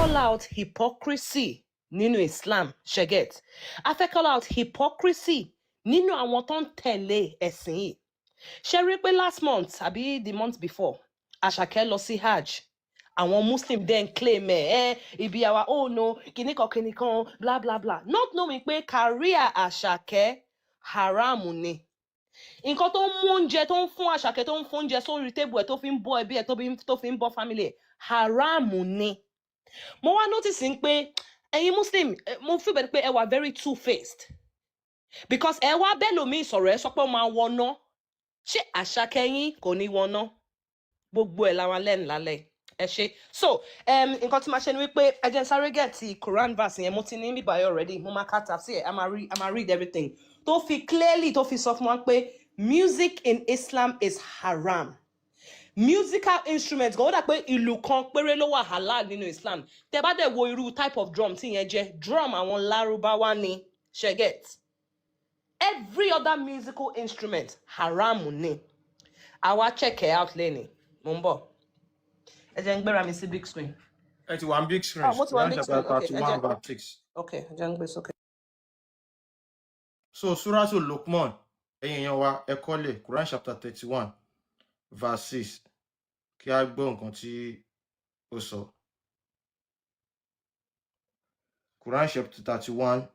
Call out hypocrisy nínú Islam, ṣé ẹ get? A fẹ́ call out hypocrisy nínú àwọn tó ń tẹ̀lé ẹ̀sìn yìí. Ṣe rí pé last month àbí the month before, Àṣàkẹ́ lọ sí Hajj. Àwọn Muslim then claim ẹ ibi àwa, oh no, kìnnìkan kìnnìkan, bla bla bla, not knowing pé career Àṣàkẹ́, haram ni. Nǹkan tó ń mú oúnjẹ, tó ń fún Àṣàkẹ́, tó ń fún oúnjẹ sórí table ẹ̀, tó fi ń bọ́ ẹbí ẹ̀, tó fi ń bọ́ family ẹ̀, haram ni. Mo wá notice ń pé ẹ̀yin Muslim, mo feel bẹ́ẹ̀ pé ẹ wà very two faced because ẹ wá bẹ́ẹ̀ lómi sọ̀rọ̀, ẹ sọ pé ó máa wọná. Ṣé Àṣàkẹ́ yín kò ní wọná? Gbogbo ẹ̀ làwọn lẹ́nu lálẹ́. Ẹ ṣe. So nǹkan tí màá ṣe ni wípé ẹ jẹ́ n sáré get ti Quran verse yẹn. Mo ti ní bíbáyọ̀ already. Mo máa ká tafsir ẹ̀, a máa read everything tó fi clearly, tó fi sọ fún wa pé music in Islam is haram. Musical instrument gan, ó dà pé ìlù kan péré ló wà halal nínú Islam. Tẹ bá dẹ̀ wo irú type of drum tí yẹn jẹ́, drum àwọn Lárúbáwá ni. Ṣé ẹ get? Every other musical instrument, haram ni. Àwa check it out lẹ́ni. Mo ń bọ̀, ẹ jẹ́ ń gbéra mi sí big screen. Ẹ ti wà ní big screen. Ah, mo ti wà ní Quran big screen. chapter Okay. thirty Ẹ one jẹ́ verse 6. Okay, ẹ jẹ́ ń gbé sókè. So Suratu Lukman, ẹ̀yin èèyàn wa, ẹ kọ́lẹ̀ Quran chapter 31 verse 6, kí a gbọ́ nǹkan tí ó sọ. Quran chapter 31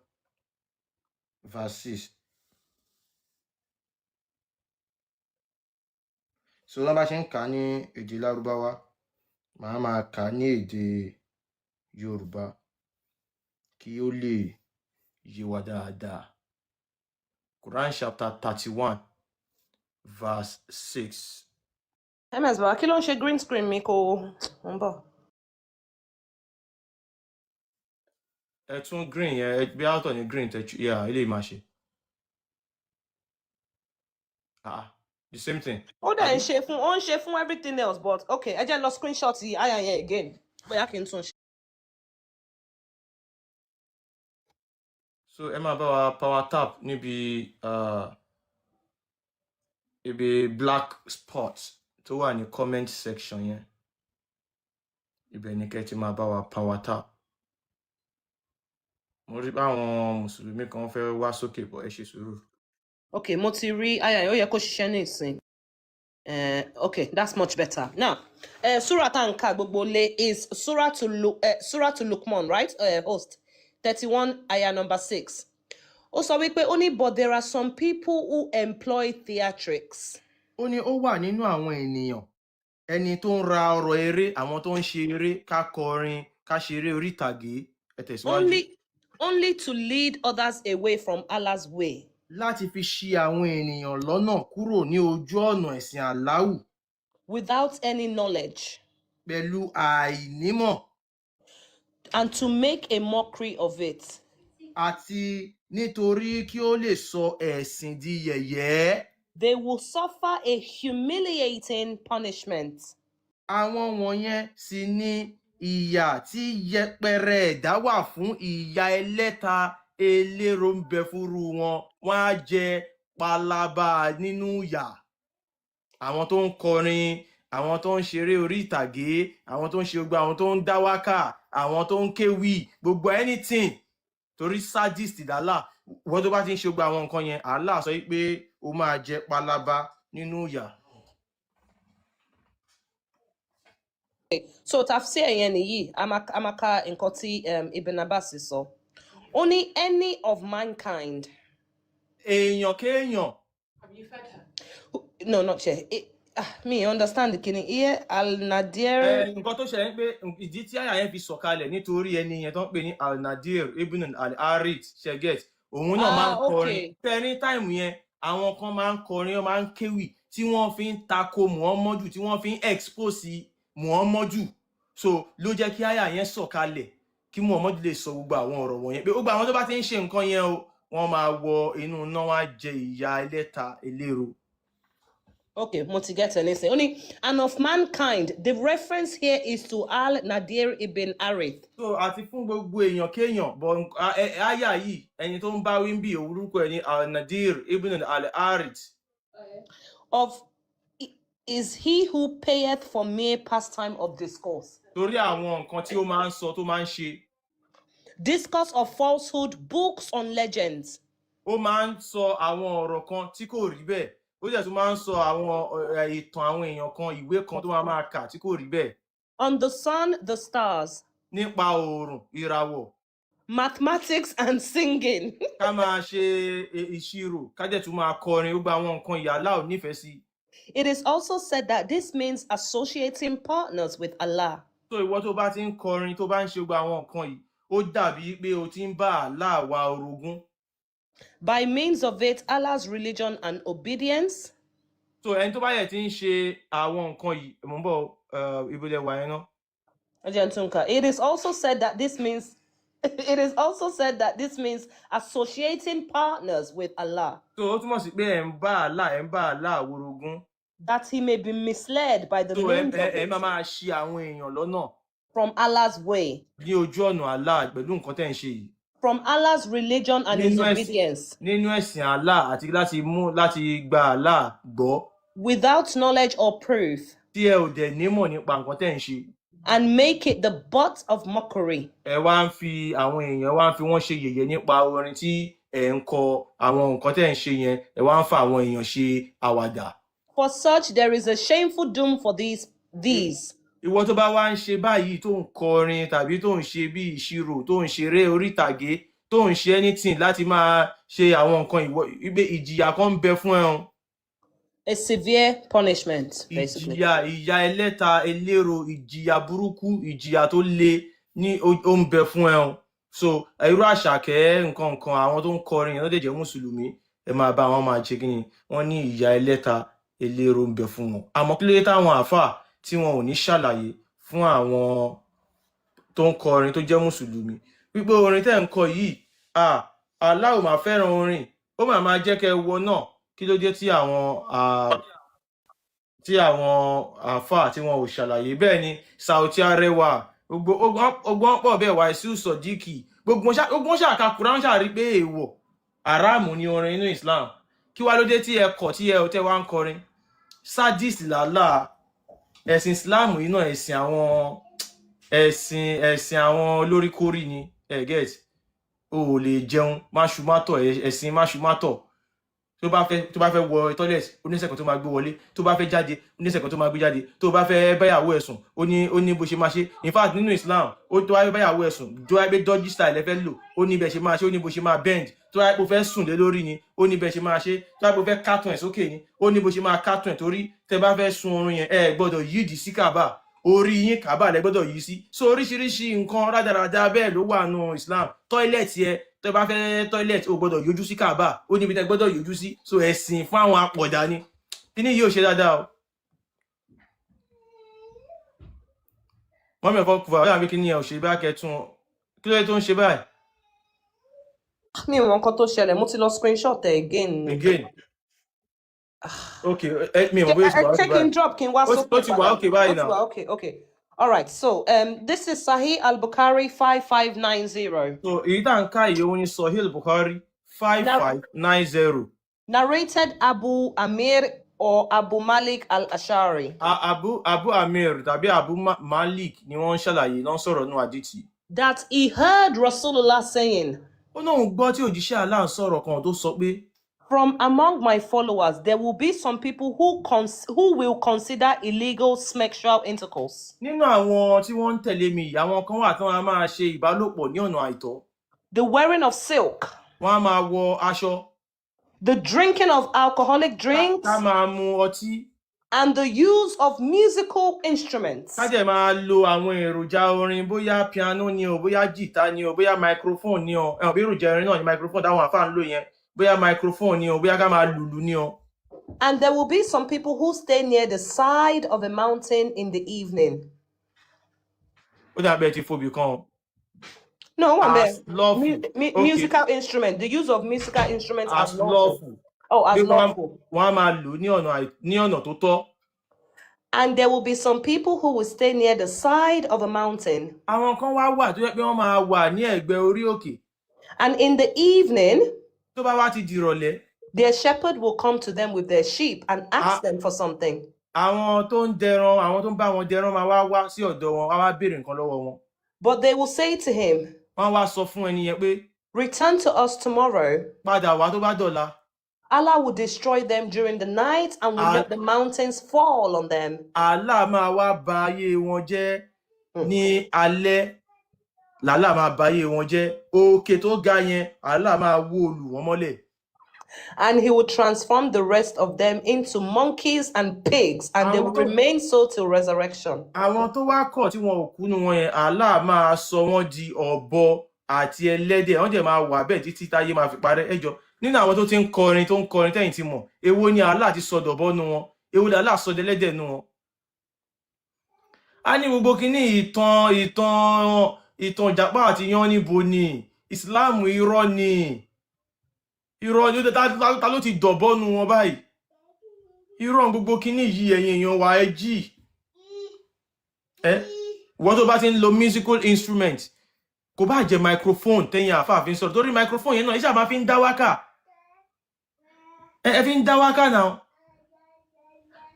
verse 6. So wọ́n bá ṣe ń kà á ní èdè Lárúbáwá, màá máa kà á ní èdè Yorùbá kí ó lè yé wa dáadáa. Quran chapter 31 verse 6. Ms baba, kí ló ń ṣe green screen mi? Kò ń bọ̀. Ẹ tún green yẹn, ẹ bí àtọ̀ ní green tẹ, yeah, eléyìí máa ṣe. Ah, the same thing. Ó dẹ̀ ń Àbí? ṣe fún, ó ń ṣe fún everything else, but okay, ẹ jẹ́ n lọ screenshot yìí àyà yẹn again, bóyá kí n tún ṣe. So ẹ máa bá wa power tap níbi ibi black spot tó wà ní comment section yẹn. Ibẹ̀ ni kẹ́ ti máa bá wa power tap. Mo rí pé àwọn Mùsùlùmí kan fẹ́ wá sókè bọ̀, ẹ ṣe sùúrù. Okay, mo ti rí àyà yẹn, ó yẹ kó ṣiṣẹ́ ní ìsìn. Okay, that's much better. Now, Surah tá n kà, gbogbo lé, is Surah to Lukman, right? Host 31, ayah number 6. Ó sọ wípé, ó ní, "But there are some people who employ theatrics." Ó ní ó wà nínú àwọn ènìyàn ẹni tó ń ra ọ̀rọ̀ eré, àwọn tó ń ṣe eré, ká kọrin, ká ṣe eré orí ìtàgé. Ẹ tẹ̀síwájú. Only to lead others away from Allah's way. Láti fi ṣi àwọn ènìyàn lọ́nà kúrò ní ojú ọ̀nà ẹ̀sìn Aláwù. Without any knowledge. Pẹ̀lú àìnímọ̀. And to make a mockery of it. Àti nítorí kí ó lè sọ ẹ̀sìn di yẹ̀yẹ́. They will suffer a humiliating punishment. Àwọn wọ̀nyẹn sì ni ìyà tí yẹpẹrẹ ẹ̀dá wà fún. Ìyà ẹlẹ́ta eléro ń bẹ fúnrú wọn, wọ́n á jẹ palaba nínú ìyà. Àwọn tó ń kọrin, àwọn tó ń ṣeré orí ìtàgé, àwọn tó ń ṣe gbogbo, àwọn tó ń dá wákà, àwọn tó ń kéwì, gbogbo anything, torí sadist dàlà wọ́n. Tó bá ti ń ṣe gbogbo àwọn nǹkan yẹn, Allah sọ pé ó máa jẹ palaba nínú ìyà. So tafsir yẹn nìyí, a máa ka nǹkan tí Ibn Abbas sọ. Ó ní any of mankind. Èèyàn kéèyàn. No, not yet. Ah, me understand the kini here, Al-Nadir. Ẹ nǹkan tó ṣẹlẹ̀ ni pé ìdí tí àyà yẹn fi sọ̀kalẹ̀, nítorí ẹni yẹn tó ń pè ní Al-Nadir ibn al-Harith, ṣé ẹ get? Òun náà máa ń kọrin. Tẹ́rí time yẹn, àwọn kan máa ń kọrin, wọ́n máa ń kéwì tí wọ́n fi ń tako Muhammadu, tí wọ́n fi ń expose Muhammadu. So ló jẹ́ kí àyà yẹn sọ̀kalẹ̀, kí Muhammadu lè sọ gbogbo àwọn ọ̀rọ̀ wọ̀nyẹn pé gbogbo àwọn tó bá ti ń ṣe nǹkan yẹn o, wọ́n máa wọ inú iná, wá jẹ ìyà ẹlẹ́ta eléro. Okay, mo ti get anything. Only and of mankind, the reference here is to Al-Nadir ibn Harith. So àti fún gbogbo èèyàn kéèyàn, but àyà yìí, ẹni tó ń bá wí ń bì, orúkọ ẹ̀ ní Al-Nadir ibn al-Harith. Of Is he who payeth for mere pastime of discourse. Torí àwọn nǹkan tí ó máa ń sọ, tó máa ń ṣe. Discourse of falsehood, books on legends. Ó máa ń sọ àwọn ọ̀rọ̀ kan tí kò rí bẹ́ẹ̀, ó dẹ̀ tún máa ń sọ àwọn ìtàn àwọn èèyàn kan, ìwé kan tó máa máa kà tí kò rí bẹ́ẹ̀. On the sun, the stars, Nípa oòrùn, ìràwọ̀, mathematics, and singing. Ká máa ṣe ìṣirò, ká dẹ̀ tún máa kọrin, ó gba àwọn nǹkan ìyà Allah ò nífẹ̀ẹ́ sí. It is also said that this means associating partners with Allah. So ìwọ tó bá ti ń kọrin, tó bá ń ṣe gbogbo àwọn nǹkan yìí, ó dàbí pé o ti ń bá Allah wá orogún. By means of it, Allah's religion and obedience So ẹni tó bá yẹ ti ń ṣe àwọn nǹkan yìí, mò ń bọ̀, ibo lẹ wà yẹn ná? Ajantunka. It is also said that this means associating partners with Allah, So ó túmọ̀ sí pé ẹ̀ ń bá Allah worogún, that he may be misled by the So ẹ means ẹ of ẹ it máa máa ṣi àwọn èèyàn lọ́nà from Allah's way, ní ojú ọ̀nà Allah pẹ̀lú nǹkan tẹ́ ń ṣe yìí, from Allah's religion and his nínú ẹ̀sìn obedience, nínú ẹ̀sìn Allah àti láti mú láti gba Allah gbọ́, without knowledge or proof, tí ẹ ò dẹ̀ nímọ̀ nípa nǹkan tẹ́ ń ṣe, and make it the butt of mockery. Ẹ wá ń fi àwọn èèyàn, wá ń fi wọ́n ṣe yẹ̀yẹ́ nípa orin tí ẹ̀ ń kọ, àwọn nǹkan tẹ́ ń ṣe yẹn, ẹ wá ń fa àwọn èèyàn ṣe àwàdà. For such, there is a shameful doom for these. Ìwọ tó bá wá ń ṣe báyìí, tó ń kọrin tàbí tó ń ṣe bí ìṣirò, tó ń ṣeré orí ìtàgé, tó ń ṣe anything láti máa ṣe àwọn nǹkan, ìwọ wípé ìjìyà kan ń bẹ fún ẹ o. A severe punishment, basically. Ìjìyà, ìyà ẹlẹ́ta eléro, ìjìyà burúkú, ìjìyà tó le ní ó ń bẹ fún ẹ o. So irú Àṣàkẹ́, nǹkan nǹkan, àwọn tó ń kọrin yẹn tó dẹ̀ jẹ́ mùsùlùmí, ẹ máa bá wọn máa ṣe kí ni, wọ́n ní ìyà ẹlẹ́ta eléro ń bẹ fún wọn. Àmọ́ kí ló dé táwọn àáfàá tí wọn ò ní ṣàlàyé fún àwọn tó ń kọrin tó jẹ́ mùsùlùmí wípé orin tẹ́ ń kọ yìí, ah, Allah ò máa fẹ́ràn orin, ó máa máa jẹ́ kẹ́ ẹ wọ náà? Kí ló dé tí àwọn àáfàá tí wọn ò ṣàlàyé? Bẹ́ẹ̀ ni Sauty Arẹwà, gbogbo ọgbọ́n pọ̀ bẹ́ẹ̀, Wàsíù Sodiqi, gbogbo wọn ṣàkà Kùránì, ṣàrí pé èèwọ̀, àràmù ni orin inú Islam. Kí wá ló dé tí ẹ kọ̀, tí ẹ ò tẹ́ wá ń kọrin? Sadist làlá ẹ̀sìn Islam yìí náà, ẹ̀sìn àwọn ẹ̀sìn àwọn olóríkórí ni. Ẹ get, o ò lè jẹun máṣu mátọ̀, ẹ̀sìn máṣu mátọ̀. Tó bá fẹ́ wọ toilet, oníṣẹ́ kan tó máa gbé wọlé. Tó bá fẹ́ jáde, oníṣẹ́ kan tó máa gbé jáde. Tó bá fẹ́ báyàwó ẹ̀ sùn, ó ní bó ṣe máa ṣe. In fact, nínú Islam, ó tó bá fẹ́ báyàwó ẹ̀ sùn, tó bá fẹ́ doggy style ẹ fẹ́ lò, ó ní bẹ́ẹ̀ ṣe máa ṣe, ó ní bó ṣe máa bend. Tó bá fẹ́ sùn lé lórí ni, ó ní bẹ́ẹ̀ ṣe máa ṣe. Tó bá fẹ́ kátùn ẹ̀ sókè ni, ó ní bó ṣe máa kátùn ẹ̀, torí tẹ bá fẹ́ sun oorun yẹn, ẹ gbọ́dọ̀ yídìí sí Kàbà, orí yín Kàbà lẹ gbọ́dọ̀ yí sí. So oríṣiríṣi nǹkan rádaràda bẹ́ẹ̀ ló wà nù Islam. Toilet yẹ, tó bá fẹ́ toilet, o gbọ́dọ̀ yọjú sí Kàbà, ó níbi tẹ́ gbọ́dọ̀ yọjú sí. So ẹ̀sìn fún àwọn apọ̀dà ni. Kíní yìí ò ṣe dáadáa o. Mọ́mí ẹ̀fọ́ kùfà, ọ̀yà mi, kíní ẹ̀ ò ṣe bá kẹtùn. Kí ló dé tó ń ṣe báyìí? Mi ò mọ nǹkan tó ṣẹlẹ̀, mo ti lọ screenshot ẹ̀ again ni. Again? Ok, ẹ mi ò mọ̀ bóyá ó ti wà Ṣé ókè kí n báyìí. drop, kí n wá Ó sókè ti wà padà? ókè báyìí Ó ti náà. wà okay, okay. All right, so this is Sahih Al-Bukhari 5590. So èyí tá à ń ká yìí, òun ni Sahih Bukhari five 590. Narrated Abu Amir or Abu Malik Al-Ashari Abu Amir tàbí Abu Malik ni wọ́n ń ṣàlàyé ló ń sọ̀rọ̀ nù àdìtì. That he heard Rasulullah saying, Ó náà ń gbọ́ tí òjíṣẹ́ Allah ń sọ̀rọ̀ kan tó sọ pé, "From among my followers, there will be some people who will consider illegal sexual intercourse, Nínú àwọn tí wọ́n ń tẹ̀lé mi yìí, àwọn kan wà tí wọ́n á máa ṣe ìbálòpọ̀ ní ọ̀nà àìtọ́, the wearing of silk, Wọ́n á máa wọ aṣọ, the drinking of alcoholic drinks, ká máa mu ọtí, and the use of musical instruments." Ká dẹ̀ máa lo àwọn èròjà orin, bóyá piano ni o, bóyá jìtá ni o, bóyá microphone ni o. Ẹ̀wọ̀n bí èròjà orin náà ni microphone táwọn àfáà ń lò yẹn, bóyá microphone ni o, bóyá ká máa lùlù ni o. And there will be some people who stay near the side of a mountain in the evening. Ó dàbí ẹ ti fobi kan o. No, one As there. lawful. Okay. Musical instrument. The use of musical instruments as As lawful. lawful. Oh, as Pé wọ́n á lawful. wọ́n á máa lò ní ọ̀nà tó tọ́. And there will be some people who will stay near the side of a mountain. Àwọn kan wá wà tó jẹ́ pé wọ́n máa wà ní ẹ̀gbẹ́ orí òkè. And in the evening, Tó bá wá ti dìrọ̀lẹ́, their shepherd will come to them with their sheep and ask them for something. Àwọn tó ń dẹran, àwọn tó ń bá wọn dẹran máa wá wá sí ọ̀dọ̀ wọn, wá wá béèrè nǹkan lọ́wọ́ wọn. But they will say to him, Wọ́n wá sọ fún ẹni yẹn pé, "Return to us tomorrow." "Padà wá tó bá dọ̀la." Allah will destroy them during the night and will let the mountains fall on them. Allah máa wá ba ayé wọn jẹ́ ní alẹ́. Làálàá máa ba ayé wọn jẹ́. Òkè tó ga yẹn, Allah máa wó lù wọ́n mọ́lẹ̀. And he will transform the rest of them into monkeys and pigs, and they Àwọn will tó remain so till resurrection. Àwọn tó wá kọ̀ tí wọn ò kú nínú wọn yẹn, Allah máa sọ wọ́n di ọ̀bọ àti ẹlẹ́dẹ̀. Wọ́n dẹ̀ máa wà bẹ́ẹ̀ títí táyé máa fi parẹ́. Ẹjọ́, nínú àwọn tó ti ń kọrin, tó ń kọrin tẹ́yìn ti mọ̀, èwo ni Allah ti sọ dọ̀bọ nu wọn? Èwo ni Allah sọ dẹlẹ́dẹ̀ nu wọn? A ní gbogbo kínní, ìtàn ìtàn ìtàn ìjàpá àti yánníbo ni. Ìsìláàmù, irọ́ ni, irọ́ ni. Ta ló ti dọ̀bọ́ nu wọn báyìí? Irọ́ gbogbo kínní yìí. Ẹ̀yin èèyàn wa, ẹ jí. Ẹ ìwọ tó bá ti ń lo musical instrument, kò bá jẹ́ microphone tẹ́yìn àfáà fi ń sọ̀rọ̀, torí microphone yẹn náà iṣẹ́ àmà fi ń dá wákà. Ẹ fi ń dá wákà náà.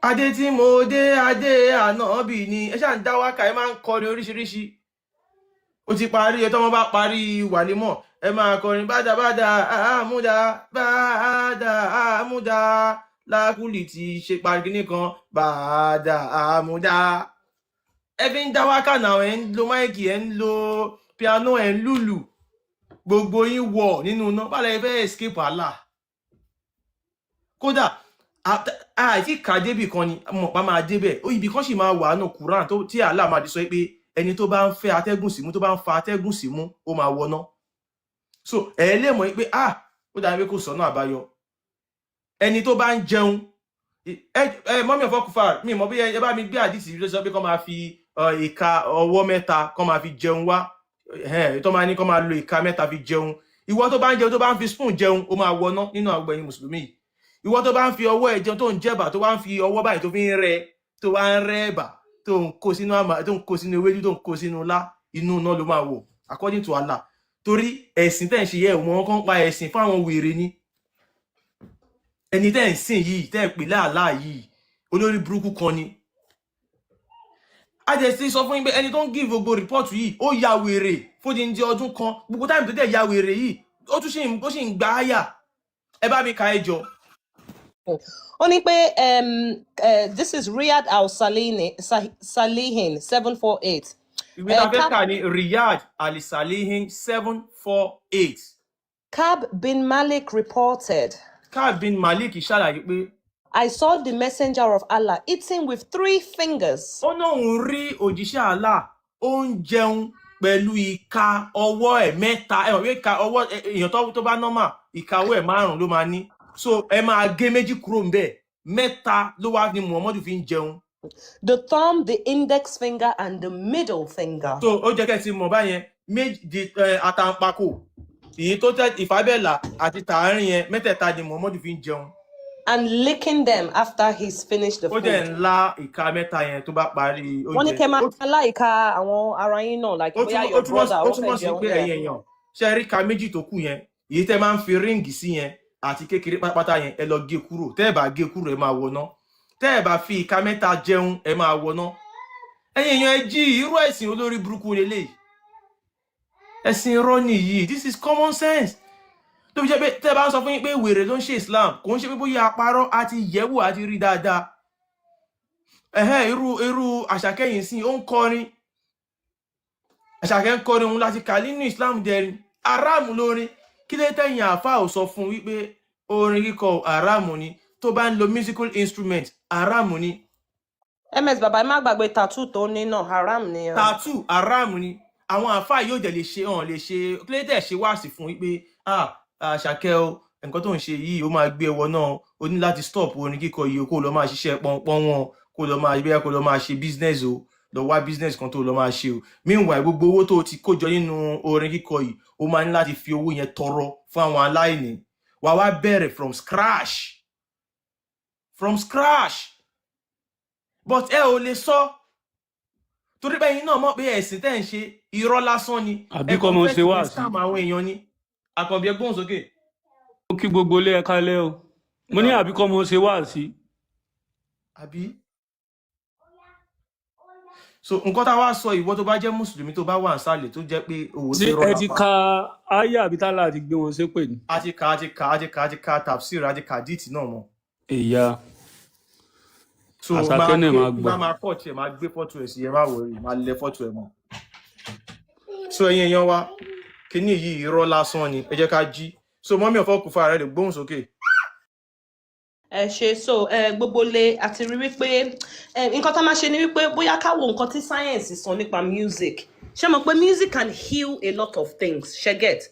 Adé tí mo dé, adé ànábì ni. Ẹ ṣáà ń dá wákà, ẹ máa ń kọrin oríṣiríṣi. Ó ti parí ẹ, tọ́mọ bá parí wàlímọ̀, ẹ máa kọrin bádàbádà àmúdá, bádà àmúdá, lákùlì tí ṣe parí kíní kan, bàdà àmúdá. Ẹ fi ń dá wákà náà. Ẹ ń lo mic, ẹ ń lo piano, ẹ ń lùlù. Gbogbo yín wọ̀ nínú iná. Báwo lẹ fẹ́ escape Allah? Kódà àti kà débì kan ni mọ̀ pa máa débẹ̀ ó. Ibì kan sì máa wà nù Quran tó tí Allah máa di sọ pé ẹni tó bá ń fẹ́ atẹ́gùn símú, tó bá ń fa atẹ́gùn símú, ó máa wọná. So ẹ lè mọ̀ pé, ah, ó dàbí pé kò sọ́nà àbáyọ. Ẹni tó bá ń jẹun, ẹ mọ́mí ọ̀fọ́ kúfà mi mọ̀ bí ẹ bá mi gbé àdìsí ló sọ pé kọ́ máa fi ìka ọwọ́ mẹ́ta kọ́ máa fi jẹun wá, tó máa ní kọ́ máa lo ìka mẹ́ta fi jẹun. Ìwọ tó bá ń jẹun, tó bá ń fi spoon jẹun, ó máa wọná nínú àwọn ẹ̀yin mùsùlùmí yìí. Ìwọ tó bá ń fi ọwọ́ ẹ̀ jẹun, tó ń jẹ̀bà, tó bá ń fi ọwọ́ báyìí tó fi ń rẹ, tó bá ń rẹ ẹ̀bà, tó ń kó sínú àmà, tó ń kó sínú ewédú, tó ń kó sínú ilá, inú iná ló máa wọ̀ according to Allah. Torí ẹ̀sìn tẹ́ ń ṣe yẹ, wọ́n kàn pa ẹ̀sìn fún àwọn wèrè ni. Ẹni tẹ́ ń sìn yìí, tẹ́ ń pè láàlá yìí, olórí burúkú kan ni. A jẹ́ sí sọ fún yín pé ẹni tó ń give gbogbo report yìí, ó ya wèrè fódìndí ọdún kan. Gbogbo time tó dẹ̀ ya wèrè yìí, ó tún ṣì ń ó sì ń gba àyà. Ẹ bá mi ka, ẹ jọ. Ó ní pé this is Riyad al Salihin 748. Ìwé tá a fẹ́ Kab, kà ní Riyad Alisalihin 748. Kab bin Malik reported, Kab bin Malik ṣàlàyé pé, "I saw the messenger of Allah eating with three fingers." Ó náà ń rí òjíṣẹ́ Allah, ó ń jẹun pẹ̀lú ìka ọwọ́ ẹ̀ mẹ́ta. Ẹ mọ̀ pé ìka ọwọ́ èèyàn tó bá normal, ìka ọwọ́ ẹ̀ márùn-ún ló máa ní. So ẹ máa gé méjì kúrò ńbẹ̀, mẹ́ta ló wá ní Muhammadu fi ń jẹun. The thumb, the index finger, and the middle finger. So ó jẹ́ kẹ́ ti mọ̀ báyẹn, méjì àtàǹpàkò, èyí tó tẹ ìfábẹ́là àti tààrin yẹn, mẹ́tẹ̀ẹ̀ta ni Muhammadu fi ń jẹun. And licking them after he's finished the Ó dẹ̀ food. ń lá ìka mẹ́ta yẹn tó bá parí Wọ́n ní oúnjẹ. kẹ́ máa láìka àwọn ara yín náà, like Ó bóyá túmọ̀ ó your túmọ̀ brother ó wọ́n fẹ́ túmọ̀ sí jẹun. pé ẹ̀yin èèyàn ṣe rí ka méjì tó kù yẹn, èyí tẹ́ máa ń fi ring sí yẹn àti kékeré pátápátá yẹn, ẹ lọ gé kúrò. Tẹ́ ẹ bá gé kúrò, ẹ máa wọná. Tẹ́ ẹ bá fi ìka mẹ́ta jẹun, ẹ máa wọná. Ẹ̀yin èèyàn, ẹ jí. Irú ẹ̀sìn olórí burúkú lélẹ́yìí, ẹ̀sìn irọ́ nìyí. This is common sense tó fi jẹ́ pé tẹ́ ẹ bá ń sọ fún yín pé wèrè ló ń ṣe Islam, kò ń ṣe pé bóyá apárọ́ àti yẹ̀wò àti rí dáadáa. Ẹ̀hẹ́n, irú àṣàkẹ́yìn sí, ó ń kọrin. Àṣàkẹ́ ń kọrin òun láti kà nínú Islam dẹrin aráàmù lórin. Kí ló tẹ̀yìn àáfàá ò sọ fún wípé orin kíkọ aráàmù ni? Tó bá ń lo musical instrument, aráàmù ni. Ms bàbá, ẹ má gbàgbé tattoo tó ní náà, haram ni o. Tattoo aráàmù ni. Àwọn àáfàá yóò dẹ̀ lè ṣe hàn lè ṣe. Kí ló tẹ̀ ṣe wáàsí fún wípé, ah, àṣàkẹ́ o, nǹkan tó ń ṣe yìí, ó máa gbé ẹwọ náà. O ní láti stop orin kíkọ yìí o, kó lọ máa ṣiṣẹ́ pọ́npọ́n wọn, kó lọ máa bóyá kó lọ máa ṣe business o, lọ wá business kan tó lọ máa ṣe o. Meanwhile, gbogbo owó tó o ti kó jọ nínú orin kíkọ yìí, o máa ní láti fi owó yẹn tọrọ fún àwọn aláìní. Wàá wá bẹ̀rẹ̀ from scratch, from scratch. But ẹ ò lè sọ torí pé ẹ̀yin náà mọ̀ pé ẹ̀sìn tẹ́ ń ṣe, irọ́ lásán ni. Àbí Ẹ kọ́ kàn mọ fẹ́ ṣe fi wáàsí. scam àwọn èèyàn ni. Àkànbí, ẹ gbóhùn sókè. Ó kí gbogbo ilé, ẹ kálẹ́ o. Ẹ Mo ní káàbọ̀. àbí kọ́ mọ ṣe wáàsí. Àbí. So nǹkan tá a wá sọ, ìwọ tó bá jẹ́ mùsùlùmí tó bá wà nísàlẹ̀ tó jẹ́ pé òwò Ṣé pé ẹ rọ́lá ti pa. ka aya àbí tálà ti gbé wọn ṣépè ni? A ti ka, a ti ka, a ti ka, a ti ka tafsir, a ti ka hadith náà mọ́. Ìyá So máa àṣàkẹ́ náà gbé máa tí gbọ́. bá máa kọ́ tiẹ̀, máa gbé fọ́tò ẹ̀ sí, ẹ má worry, máa lẹ fọ́tò ẹ̀ mọ́. So ẹ̀yin èèyàn wa, kíní yìí irọ́ lásán ni, ẹ jẹ́ ká jí. So mọ́mí ọ̀fọ́ kò fa rẹ̀ lè gbóhùn sókè. Ẹ ṣe. So gbogbo le àti rí wípé nǹkan tá a máa ṣe ni wípé bóyá ká wo nǹkan tí science sọ nípa music. Ṣé mọ̀ pé music can heal a lot of things, ṣe get?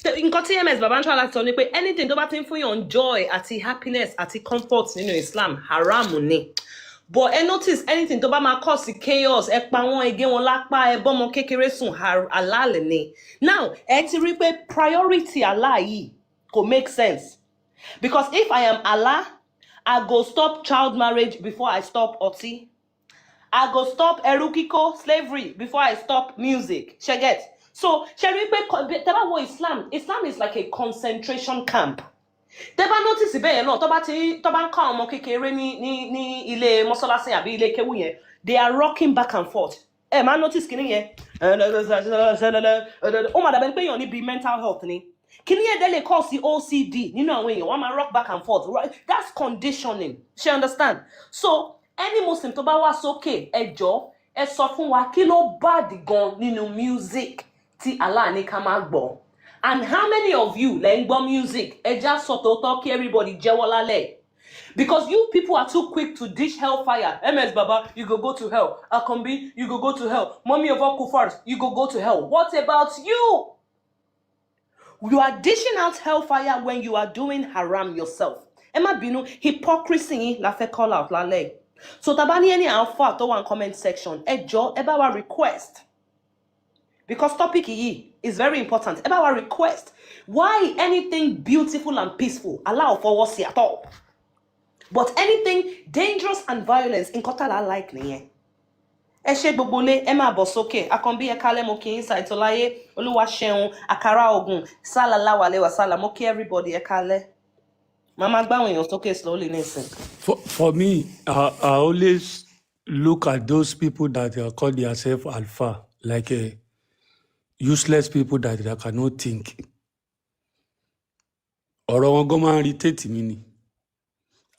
Nǹkan tí Ms Baba ń try láti sọ ni pé anything tó bá ti ń fún yàn joy àti happiness àti comfort nínú Islam, haram ni. But ẹ notice, anything tó bá máa cause chaos, ẹ pa wọn, ẹ gé wọn lápá, ẹ bọ́mọ kékeré sùn, halal ni. Now ẹ ti rí pé priority Allah yìí kò make sense, because if I am Allah, I go stop child marriage before I stop ọtí. I go stop ẹrú kíkó, slavery, before I stop music. Ṣe get? So ṣe rí pé tẹ́ bá wo Islam, Islam is like a concentration camp. Tẹ́ bá notice bẹ́ẹ̀ yẹn náà, tó bá ń kọ́ àwọn ọmọ kékeré ní ilé mọ́sálásí àbí ilé kéwú yẹn, they are rocking back and forth. Ẹ máa notice kìíní yẹn, ó máa dàbẹ̀ pé èèyàn níbi mental health ni. Kìíní yẹn dẹ́ lè cause OCD nínú àwọn èèyàn. Wọ́n máa rock back and forth. Right? That's conditioning, ṣe understand? So any Muslim tó bá wá sókè, ẹ jọ̀ọ́, ẹ sọ fún wa kí ló bad gan nínú music tí Allah ní ká máa gbọ́, and how many of you lẹ ń gbọ́ music? Ẹ já sọ tòótọ́, kí everybody jẹ́wọ́ lálẹ́, because you people are too quick to dish hellfire. Ms Baba, you go go to hell. Akombi, you go go to hell. Mommy of all kufars, you go go to hell. What about you? You are dishing out hellfire when you are doing haram yourself. Ẹ má bínú, hypocrisy yín la fẹ́ call out lálẹ́. So tá bá ní any alpha tó wà ní comment section, ẹ jọ̀ọ́, ẹ bá wa request, because topic yìí is very important. Ẹ bá wa request why anything beautiful and peaceful, Allah ò fọwọ́ sí at all, but anything dangerous and violence, nǹkan tá la like nìyẹn. Ẹ ṣe gbogbo lé, ẹ máa bọ̀ sókè. Akànbí, ẹ kálẹ́, mo kì í ṣàìtọ́láyé, Olúwa ṣeun, àkàrà ogun sálàlá wàlẹ̀ wàsálà, mo kí everybody, ẹ kálẹ́. Màá máa gbáwọn èèyàn sókè slowly nísìn. For me, I always look at those people that call themselves alpha like useless people that cannot think. Ọ̀rọ̀ wọn gan máa ń irritate mi ni.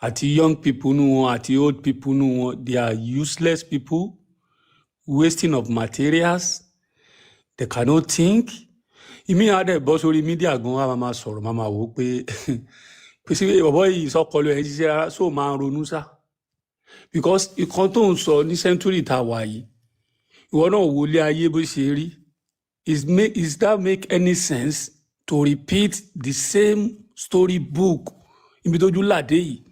Àti young people nù wọn, àti old people nù wọn, they are useless people, wasting of materials, they cannot think. Ìmí á dẹ̀ bọ́ sórí media gan, wa máa sọ̀rọ̀, máa wò ó pé sí bọ̀bọ́ yìí sọ́kọlù ẹ̀ ń ṣiṣẹ́ rárá, sóò máa ń ronú sá, because ìkan tó ń sọ ní century tá a wà yìí, ìwọ náà wò lé ayé bó ṣe rí. Is that make any sense to repeat the same story book? Ibi tójú làdé yìí,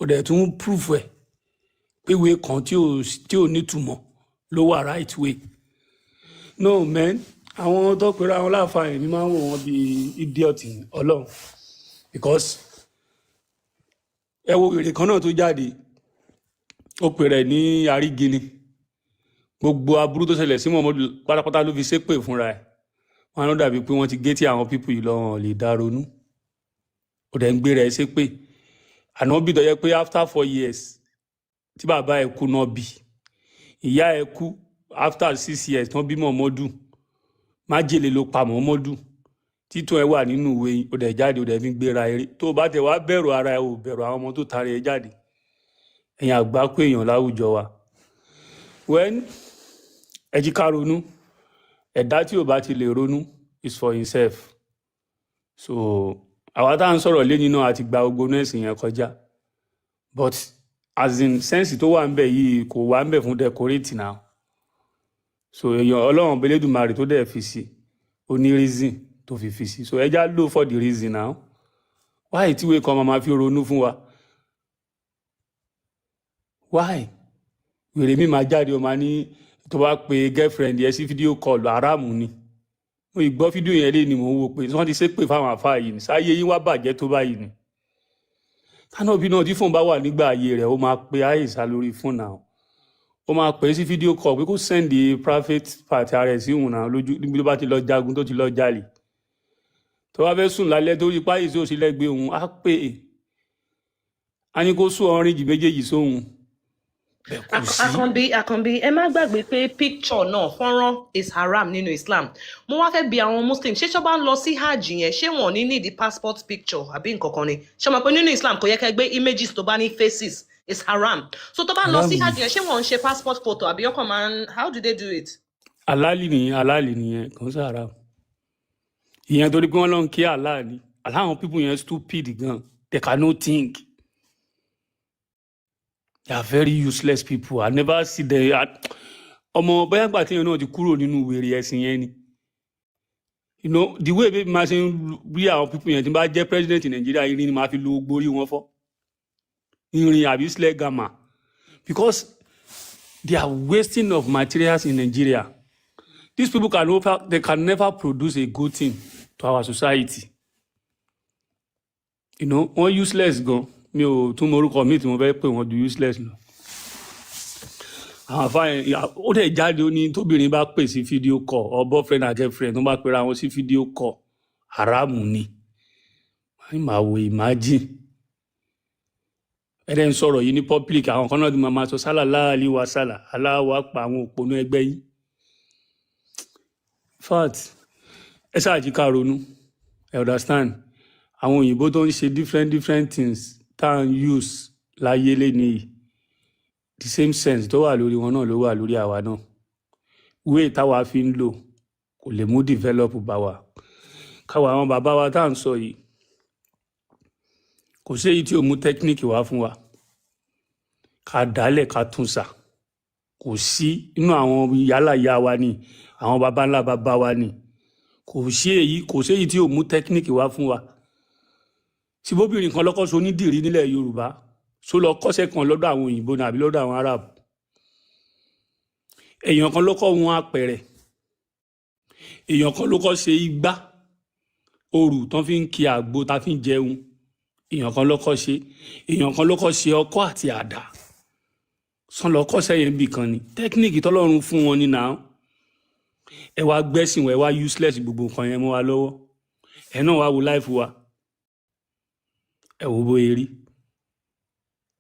ó dẹ̀ tún proof ẹ̀ pé ìwé kan tí ò nítumọ̀ ló wà right way. No man, àwọn tó pera àwọn láàfáà mi máa ń wò wọ́n bíi idiot ní Ọlọ́run, because ẹ wo èrè kan náà tó jáde, ó pè rẹ̀ ní Arígini. Gbogbo aburú tó ṣẹlẹ̀ sí Muhammadu pátápátá ló fi ṣépè fúnra ẹ̀. Wọn ló dàbí pé wọ́n ti gé tí àwọn people yìí lọ, wọn ò lè dá ronú. Ó dẹ̀ ń gbé rẹ̀ ṣépè. Ànábì tó yẹ pé after 4 years tí bàbá ẹ̀ kú náà bí ìyá ẹ̀ kú, after 6 years tán bí Muhammadu, májèlé ló pa Muhammadu. Títún ẹ wà nínú ìwé yìí, ó dẹ̀ jáde, ó dẹ̀ fi ń gbéra eré. Tó o bá tẹ̀ wá bẹ̀rù ara ẹ, ò bẹ̀rù àwọn ọmọ tó tara ẹ jáde. Ẹ̀yin àgbákò èèyàn láwùjọ wa, when ẹ jí ká ronú, ẹ̀dá tí ò bá ti lè ronú is for himself. So àwa tá à ń sọ̀rọ̀ lé nínú àti gba gbogbo nẹ́ẹ̀sì yẹn kọjá, but as in sense tó wà ń bẹ̀ yìí kò wà ń bẹ̀ fún decorate now. So èèyàn Ọlọ́run Belédùmarè tó dẹ̀ fi sí, ó ní reason tó fi sí. So ẹ já lò for the reason now. Why tíwèé kan máa fi ronú fún wa? Why wèrè mi máa jáde, ó máa ní tó bá pe girlfriend yẹn sí video call, aráàmù ni. Mo ì gbọ́ fídíò yẹn lé ni mò ń wò pé wọ́n ti ṣépè fáwọn àfáà yìí ni. Sáyé yín wá bàjẹ́ tó báyìí ni? Tánàbí náà, tí fóun bá wà nígbà ayé rẹ̀, ó máa pe Àìsà lórí fóònù náà, ó máa pè é sí video call pé kó send private part ara ẹ̀ sí òun náà lójú níbi tó bá ti lọ jagun, tó ti lọ jalè, tó bá fẹ́ sùn lálẹ́, tó rí páyì sí òsì lẹ́gbẹ̀ẹ́ òun, á pè é, á ní kó sún ọrìnjì méjèèjì sóhun. Bẹ́ẹ̀ kò sí. Àkànbí, Àkànbí, ẹ má gbàgbé pé picture náà, fọ́nrán is haram nínú Islam. Mo wá fẹ́ bi àwọn Muslim, ṣé tó bá ń lọ sí hajj yẹn, ṣé wọn ò ní need passport picture àbí nǹkan kan ni? Ṣé o mọ̀ pé nínú Islam kò yẹ kẹ́ gbé images tó bá ní faces, is haram. So tó bá ń lọ Haram sí ni. hajj yẹn, ṣé wọn ń ṣe passport photo àbí ọkàn máa ń, how do they do it? Alálì nìyẹn, alálì nìyẹn, kò ń sàrà ìyẹn torí pé wọ́n lọ ń kí Allah ni. Aláwọn people yẹn stupid gan, they cannot think. They are very useless people. I never see them. Ọmọ bóyá gbà téèyàn náà ti kúrò nínú wèrè ẹ̀sìn yẹn ni. You know the way baby máa ṣe ń rí àwọn people yẹn, tí n bá jẹ́ president Nàìjíríà, irin ni màá fi lu gborí wọn fọ́, irin àbí sledgehammer, because they are wasting of materials in Nigeria. These people can never, they can never produce a good thing to our society. Wọ́n useless gan. Mi ò tún mọ orúkọ mi tí mo fẹ́ pè wọ́n ju useless lọ. Àwọn àfáà yẹn, ó dẹ̀ jáde, ó ní tóbìnrin bá pè sí video call or boyfriend and girlfriend tó bá pera wọn sí video call, haramu ni. Wọ́n ní màá wo, imagine, ẹ dẹ̀ ń sọ̀rọ̀ yìí ní public. Àwọn kan náà ti máa sọ sálà láàlí wa sálà aláwọ̀ pa àwọn òpònú ẹgbẹ́ yìí. Fact, ẹ ṣáà jí ká ronú. Ẹ understand, àwọn òyìnbó tó ń ṣe different different things tá à ń use láyé lénìí yìí, the same sense tó wà lórí wọn náà ló wà lórí àwa náà. Way táwa fi ń lò kò lè mú develop bá wa. Káwa àwọn bàbá wa tá à ń sọ yìí, kò sí èyí tí ò mú technique wá fún wa ká dálẹ̀ ká tún sà. Kò sí inú àwọn yálà ìyá wa ni, àwọn baba ńlá bàbá wa ni, kò sí èyí, kò sí èyí tí ò mú technique wá fún wa. Síbóbìnrin kan lọ́kọ́ so onídìrí nílẹ̀ Yorùbá, só lọ kọ́ṣẹ́ kan lọ́dọ̀ àwọn òyìnbó ní àbí lọ́dọ̀ àwọn Arab? Èèyàn kan ló kọ́ wọn apẹ̀rẹ̀, èèyàn kan ló kọ́ ṣe igbá òrù tán fi ń ki àgbo tá fi ń jẹun, èèyàn kan ló kọ́ ṣe, èèyàn kan ló kọ́ ṣe ọkọ́ àti àdá sàn lọ kọ́ṣẹ́ yẹn bì kan ni. Technique tọ́lọ́run fún wọn ní náà. Ẹ wá gbẹ́sìn, ẹ wá useless gbogbo nǹkan yẹn mọ́ wa lọ́wọ́. Ẹ náà wá wo life wa, ẹ wo bóyá rí.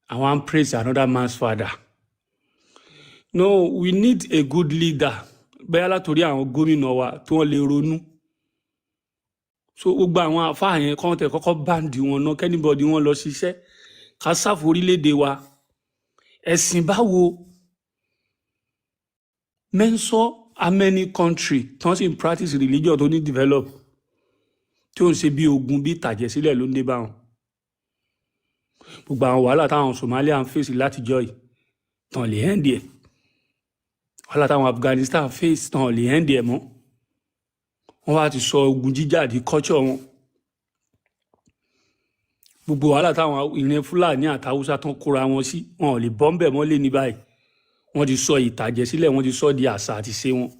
Àwọn à ń praise another man's father. No, we need a good leader, bẹ́ẹ̀ látòrí àwọn gómìnà wa tí wọ́n lè ronú. So gbogbo àwọn àfáà yẹn kọ́ tẹ̀ kọ́kọ́ ban wọn náà, kí anybody wọn lọ ṣiṣẹ́ ká sáfù orílẹ̀-èdè wa. Ẹ̀sìn báwo? Mention how many country tí wọ́n sì ń practice religion tó ní develop, tí ó ń ṣe bí ogun, bí ìtàjẹ̀sílẹ̀ ló ń dé bá wọn. Gbogbo àwọn wàhálà táwọn Somalia ń fèsì látijọ́ yìí tàn lè end ẹ̀, wàhálà táwọn Afghanistan face tàn lè end ẹ̀ mọ́. Wọ́n wá ti sọ ogun jíjà di culture wọn. Gbogbo wàhálà táwọn ìrìn Fúlàní àtàwùsá tán kóra wọn sí, wọn ò lè bọ́ ń bẹ̀ mọ́ lé ní báyìí. Wọ́n ti sọ ìtàjẹ̀sílẹ̀, wọ́n ti sọ di àṣà àti ṣe wọn.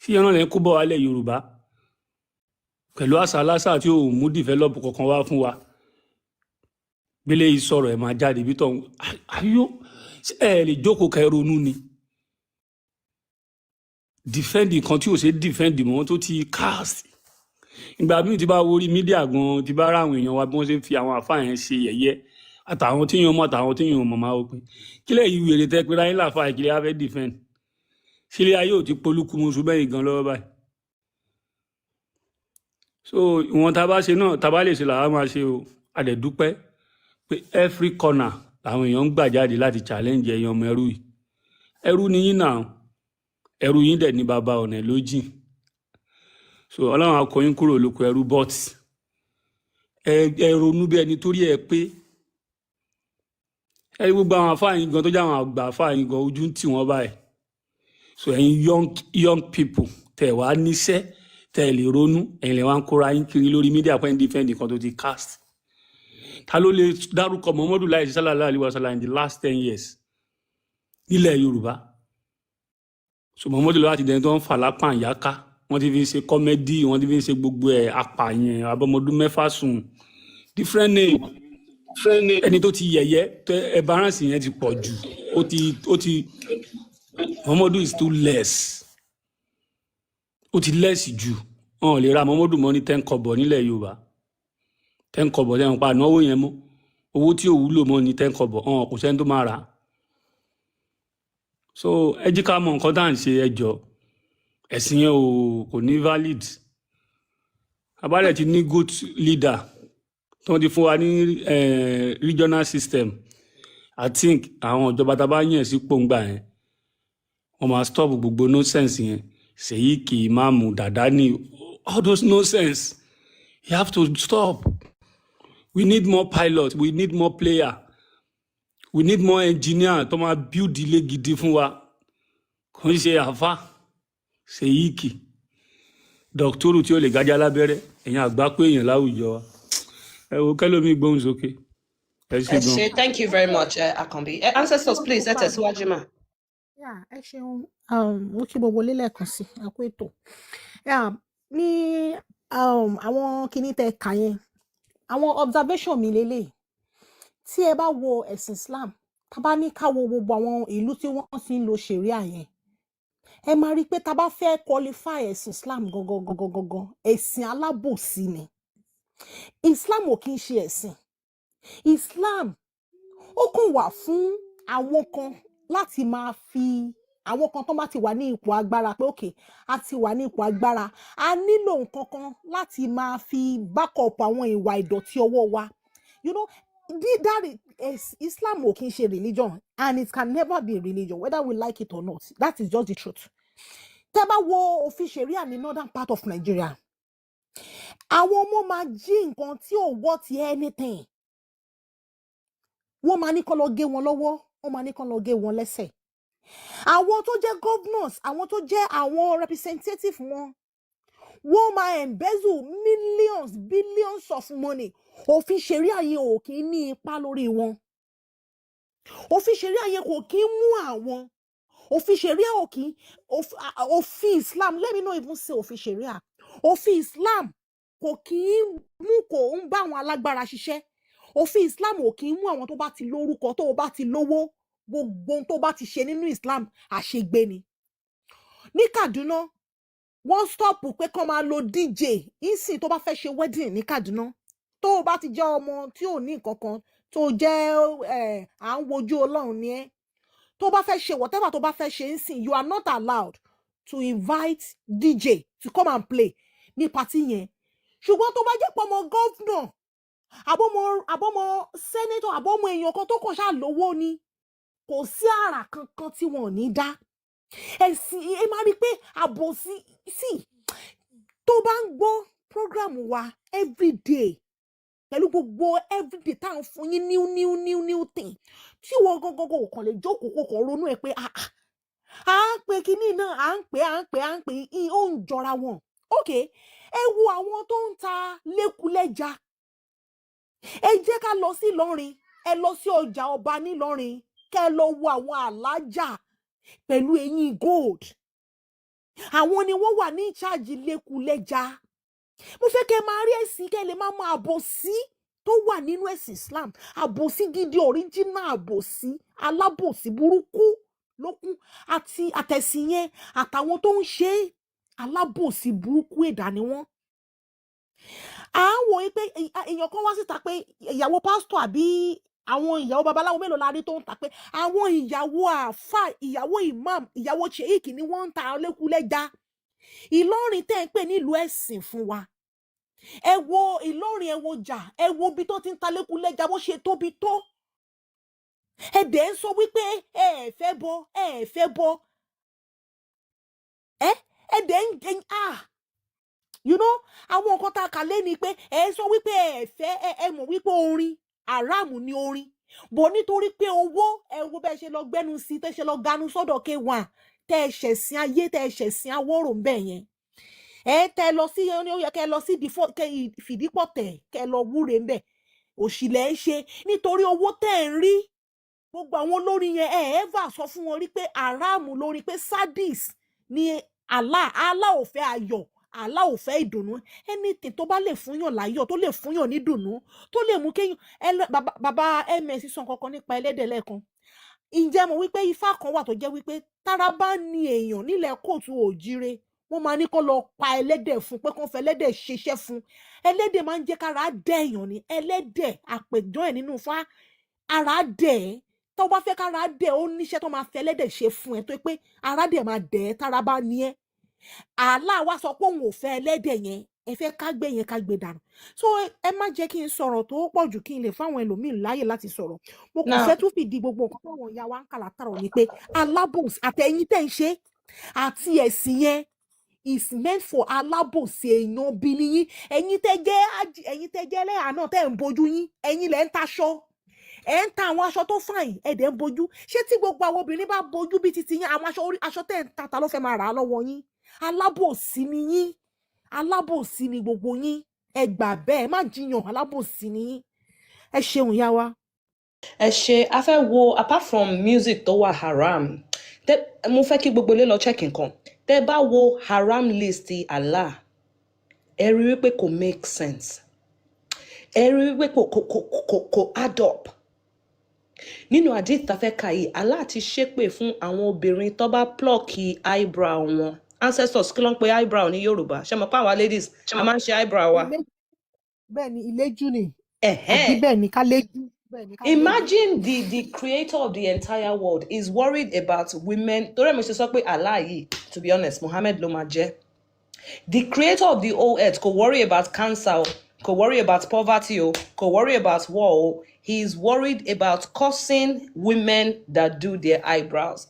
Sí ẹran lẹ́yìn kó bọ̀ wálẹ̀ Yorùbá pẹ̀lú àṣà aláṣà tí ò mú develop kankan wá fún wa. Gbélé yìí sọ̀rọ̀ ẹ̀ máa jáde bí tọ̀hún ayó. Ẹ lè jókòó kẹ́ ronú ni, defend nǹkan tí ò ṣe defend mọ́, tó ti cast. Ìgbà míì tí bá wo orí media gan, tí bá ráwọn èèyàn wa bí wọ́n ṣe ń fi àwọn àfáà yẹn ṣe yẹ̀yẹ́, àtàwọn tí yàn mọ̀ àtàwọn tí yàn mọ̀, máa wò pé kílẹ̀ yìí wèrè tẹ́ pé ráyìn láfa ìkílẹ̀ á fẹ́ defend sílé ayé ò ti polúkúmuṣu bẹ́yìn gan lọ́wọ́ báyìí. So ìwọ̀n tá a bá ṣe náà, tá a bá lè ṣe làwa máa ṣe o. A dẹ̀ dúpẹ́ pé every corner làwọn èèyàn ń gbà jáde láti challenge ẹ̀yin ọmọ ẹrú yìí. Ẹrú ni yín náà, ẹrú yín dẹ̀ ní bàbá, ọ̀nà ẹ̀ ló jìn. So Ọlọ́run á kó yín kúrò lóko ẹrú, but ẹ ronú bí ẹni torí ẹ pé ẹ rí gbogbo àwọn àfáà yín gan tó jẹ́ àwọn àgbà àfáà yín gan, ojú ń tì wọ́n báyìí. So ẹ̀yin young young people tẹ̀ wá níṣẹ́, tẹ̀ lè ronú, ẹ̀yin lè wá ń kóra yín kiri lórí media pé ń defend nǹkan tó ti cast. Ta ló lè dárúkọ Muhammadu láì sallallahu alaihi wasallam in the last 10 years nílẹ̀ Yorùbá? So Muhammadu lọ́wọ́ àti dẹni tó ń fà lápá àyáká, wọ́n ti fi ń ṣe comedy, wọ́n ti fi ń ṣe gbogbo ẹ̀, apààyàn, abọ́mọdún mẹ́fà sùn, different name, ẹni tó ti yẹ̀yẹ́ tó embarrass yẹn ti pọ̀ jù. Ó ti Muhammadu is too less, ó ti less jù. Wọn ò lè ra Muhammadu mọ́ ní 10 kọ́bọ̀ nílẹ̀ Yorùbá. 10 kọ́bọ̀ lẹ́yìn pa ànáwó yẹn mọ́, owó tí ò wúlò mọ́ ní 10 kọ́bọ̀, ọ̀hún kò sẹ́ni tó máa rà á. So ẹ jí ká mọ nǹkan tá à ń ṣe. Ẹ jọ, ẹ̀sìn yẹn ò kò ní valid. Abálẹ̀ ti ní good leader tí wọ́n ti fún wa ní regional system. I think àwọn ìjọba tá a bá yàn sípò ńgbà yẹn, wọ́n máa stop gbogbo nonsense yẹn. Ṣèyíkì, ìmáàmù, dàdání, all those nonsense, you have to stop. We need more pilot, we need more player, we need more engineer tó máa build ilé gidi fún wa. Kò ń ṣe àfa, ṣèyíkì, dọ̀kítọ́rù tí ó lè gájá lábẹ́rẹ́. Èèyàn àgbá pé èèyàn láwùjọ wa. Ẹ wo kẹlómi gbóhùn sókè. Ẹ ṣe Ẹ gan. ṣé, thank you very much, Akanbi. Ancestors, please, ẹ tẹ̀síwájú mà. Yeah, ẹ ṣeun. Mo kí gbogbo ilé lẹ́ẹ̀kan sí, ẹ kú ètò. Yeah, ní àwọn kinní tẹ kà yẹn, àwọn observation mi lélẹ̀. Tí ẹ bá wo ẹ̀sìn Islam, tá bá ní ká wo gbogbo àwọn ìlú tí wọ́n ti ń lo ṣẹ̀ríà yẹn, ẹ máa rí i pé tá bá fẹ́ qualify ẹ̀sìn Islam gangan gangan gangan, ẹ̀sìn alábòsí ni. Islam ò kí ń ṣe ẹ̀sìn. Islam ó kàn wà fún àwọn kan láti máa fi àwọn kan tó bá ti wà ní ipò agbára pé, okay, a ti wà ní ipò agbára, a nílò nǹkan kan láti máa fi back up àwọn ìwà ìdọ̀tí ọwọ́ wa. That is, Islam ò kí ń ṣe religion and it can never be a religion, whether we like it or not. That is just the truth. Tẹ́ bá wo òfin Sharia ní northern part of Nigeria, àwọn ọmọ máa jí nǹkan tí ò worth anything, wọ́n máa ní kó lọ gé wọn lọ́wọ́, wọ́n máa ní kó lọ gé wọn lẹ́sẹ̀. Àwọn tó jẹ́ governors, àwọn tó jẹ́ àwọn representative wọn, wọ́n máa embezzle millions, billions of money. Òfin Sharia yẹn ò kí ń ní ipa lórí wọn. Òfin Sharia yẹn kò kí ń mú àwọn. Òfin Sharia ò kí òfin Islam, let me not even say òfin Sharia, òfin Islam kò kí ń mú, kò ń bá àwọn alágbára ṣiṣẹ́. Òfin Islam ò kí ń mú àwọn tó bá ti lórúkọ, tó bá ti lówó. Gbogbo ohun tó bá ti ṣe nínú Islam, àṣegbé ni. Ní Kaduna, wọ́n stop pé kán máa lo DJ ìsìn. Tó bá fẹ́ ṣe wedding ní Kaduna, tó o bá ti jẹ́ ọmọ tí ò ní nǹkan kan, tó jẹ́ ẹ̀ à ń wojú Ọlọ́run ni ẹ́, tó bá fẹ́ ṣe whatever tó bá fẹ́ ṣe ń sìn, you are not allowed to invite DJ to come and play ní party yẹn. Ṣùgbọ́n tó bá jẹ́ pé ọmọ governor, àbọ̀mọ senator, àbọ̀mọ èèyàn kan tó kàn ṣáà lówó ni, kò sí àrà kankan tí wọn ò ní dá. Ẹ̀sìn, ẹ máa rí i pé àbòsí sí. Tó bá ń gbọ́ program wa everyday, pẹ̀lú gbogbo everyday tá à ń fún yín new new new new thing, tí wọ́n gangan kò kàn lè jókòó, kò kàn ronú ẹ pé, ah ah, à ń pè kinní náà, à ń pè, à ń pè, à ń pè, ó ń jọra wọn. Ok, ẹ wo àwọn tó ń ta lẹ́kulẹ́ja. Ẹ jẹ́ ká lọ sí Ìlọrin, ẹ lọ sí ọjà ọba nílọrin, kẹ́ ẹ lọ wo àwọn alájà pẹ̀lú eyín gold. Àwọn ni wọ́n wà ní ìcháàjì lẹ́kulẹ́ja. Mo fẹ́ kẹ́ ẹ máa rí ẹ̀sìn, kẹ́ ẹ lè máa mọ àbòsí tó wà nínú ẹ̀sìn Islam. Àbòsí gidi, original àbòsí, alábòsí burúkú lókun àti àtẹ̀sìn yẹn àtàwọn tó ń ṣe é, alábòsí burúkú ẹ̀dá ni wọ́n. À ń wò ó pé èèyàn kan wá síta pé ìyàwó pásítọ̀ àbí àwọn ìyàwó babaláwo mélòó la rí tó ń ta, pé àwọn ìyàwó àáfà, ìyàwó imam, ìyàwó sheik ni wọ́n ń ta lẹ́kulẹ́ja. Ìlọrin tẹ́ ń pè nílùú ẹ̀sìn fún wa, ẹ wo Ìlọrin, ẹ wo jà, ẹ wo ibi tó ti ń ta lẹ́kulẹ́ja, bó ṣe tóbi tó. Ẹ dẹ̀ ń sọ wípé ẹ ẹ fẹ́ bọ, ẹ ẹ fẹ́ bọ, ẹ dẹ̀ ń ah, àwọn nǹkan tá a kà lé ni pé ẹ sọ wípé ẹ fẹ́, ẹ mọ̀ wípé orin aráàmù ni orin bọ̀, nítorí pé owó. Ẹ wo bẹ́ẹ̀ ṣe lọ gbẹ́nu sí, tẹ́ ṣe lọ ganu sọ́dọ̀ K1, tẹ́ ẹ ṣẹ̀sìn ayé, tẹ́ ẹ ṣẹ̀sìn awọ́rò ń bẹ̀ yẹn. Ẹ tẹ́ lọ sí, ó yẹ kẹ́ lọ sí fìdípọ̀tẹ̀, kẹ́ lọ wúre ń bẹ̀. Òṣìlẹ̀ ń ṣe nítorí owó tẹ́ ẹ ń rí. Gbogbo àwọn olórin yẹn, ẹ ever sọ fún wọn rí pé aráàmù lórí, pé sadis ni Allah? Allah ò fẹ́ ayọ̀, Allah ò fẹ́ ìdùnnú. Anything tó bá lè fúnyàn láyọ̀, tó lè fúnyàn ní dùnnú, tó lè mú kéèyàn bàbá bàbá ms sọ kankan nípa ẹlẹ́dẹ̀ lẹ́ẹ̀kan. Ǹjẹ́ mo wípé ifá kan wà tó jẹ́ wípé tára bá ní èèyàn nílẹ̀ kóòtù òjíire, wọ́n máa ní kó lọ pa ẹlẹ́dẹ̀ fún, pé kó fẹ́ ẹlẹ́dẹ̀ ṣiṣẹ́ fún. Ẹlẹ́dẹ̀ máa ń jẹ́ kára dẹ̀ èèyàn ní. Ẹlẹ́dẹ̀ àpèjọ́ ẹ̀ nínú ifá, ara dẹ̀ ẹ́. Tó bá fẹ́ kára dẹ̀, ó níṣẹ́ tó máa fẹ́ ẹlẹ́dẹ̀ ṣe fún ẹ, tó pé ara dẹ̀ máa dẹ̀ ẹ́ tára bá ní ẹ́. Allah wá sọ pé òun ò fẹ́ ẹlẹ́dẹ̀ yẹn, ẹ fẹ́ ká gbé yẹn, ká gbé dànù. So ẹ má jẹ́ kí n sọ̀rọ̀ tó pọ̀ jù, kí n lè fáwọn ẹlòmíín láàyè láti sọ̀rọ̀. Mo kàn Now fẹ́ tún fìdí gbogbo nǹkan táwọn ìyá wa ń kà látàrọ̀ ni pé alábòsí àtẹ̀yìn tẹ̀ ń ṣe àti ẹ̀sìn yẹn is meant for alábòsí èèyàn bí níyín. Ẹ̀yin tẹ́ jẹ́ ẹ̀yin tẹ́ jẹ́ ẹlẹ́hà náà tẹ́ ń bojú yín, ẹ̀yin lẹ́ ń taṣọ, ẹ̀ ń ta àwọn aṣọ tó fine, ẹ̀ dẹ̀ ń bojú. Ṣé tí gbogbo àwọn obìnrin bá bojú bí titi yín, àwọn aṣọ orí aṣọ tẹ́ ń ta, ta ló fẹ́ máa rà á lọ́wọ́ yín? Alábòsí ni yín, alábòsí ni gbogbo yín. Ẹ gbà bẹ́ẹ̀, má jiyàn, alábòsí ni yín. Ẹ ṣeun, ìyá wa. Ẹ ṣe. A fẹ́ wo, apart from music tó wà haram, tẹ mo fẹ́ kí gbogbo ilé lọ check nǹkan. Tẹ bá wo haram list ti Allah, ẹ rí wípé kò make sense, ẹ rí wípé kò add up. Nínú hadith tá a fẹ́ kà yìí, Allah ti ṣépè fún àwọn obìnrin tó bá pluck eyebrow wọn. Ancestors, kí ló ń pe eyebrow ní Yorùbá? Ṣe mọ̀ pé àwa ladies, a máa ń ṣe eyebrow wa? Bẹ́ẹ̀ ni, ìléjú ni àbí? Ẹ̀hẹ́n. Bẹ́ẹ̀ ni, ká léjú, bẹ́ẹ̀ ni, ká léjú. Imagine the creator of the entire world is worried about women. Torí ẹ̀ mo ṣe sọ pé Allah yìí, to be honest, Muhammad ló máa jẹ́. The creator of the whole earth kò worry about cancer o, kò worry about poverty o, kò worry about war o. He is worried about cursing women that do their eyebrows.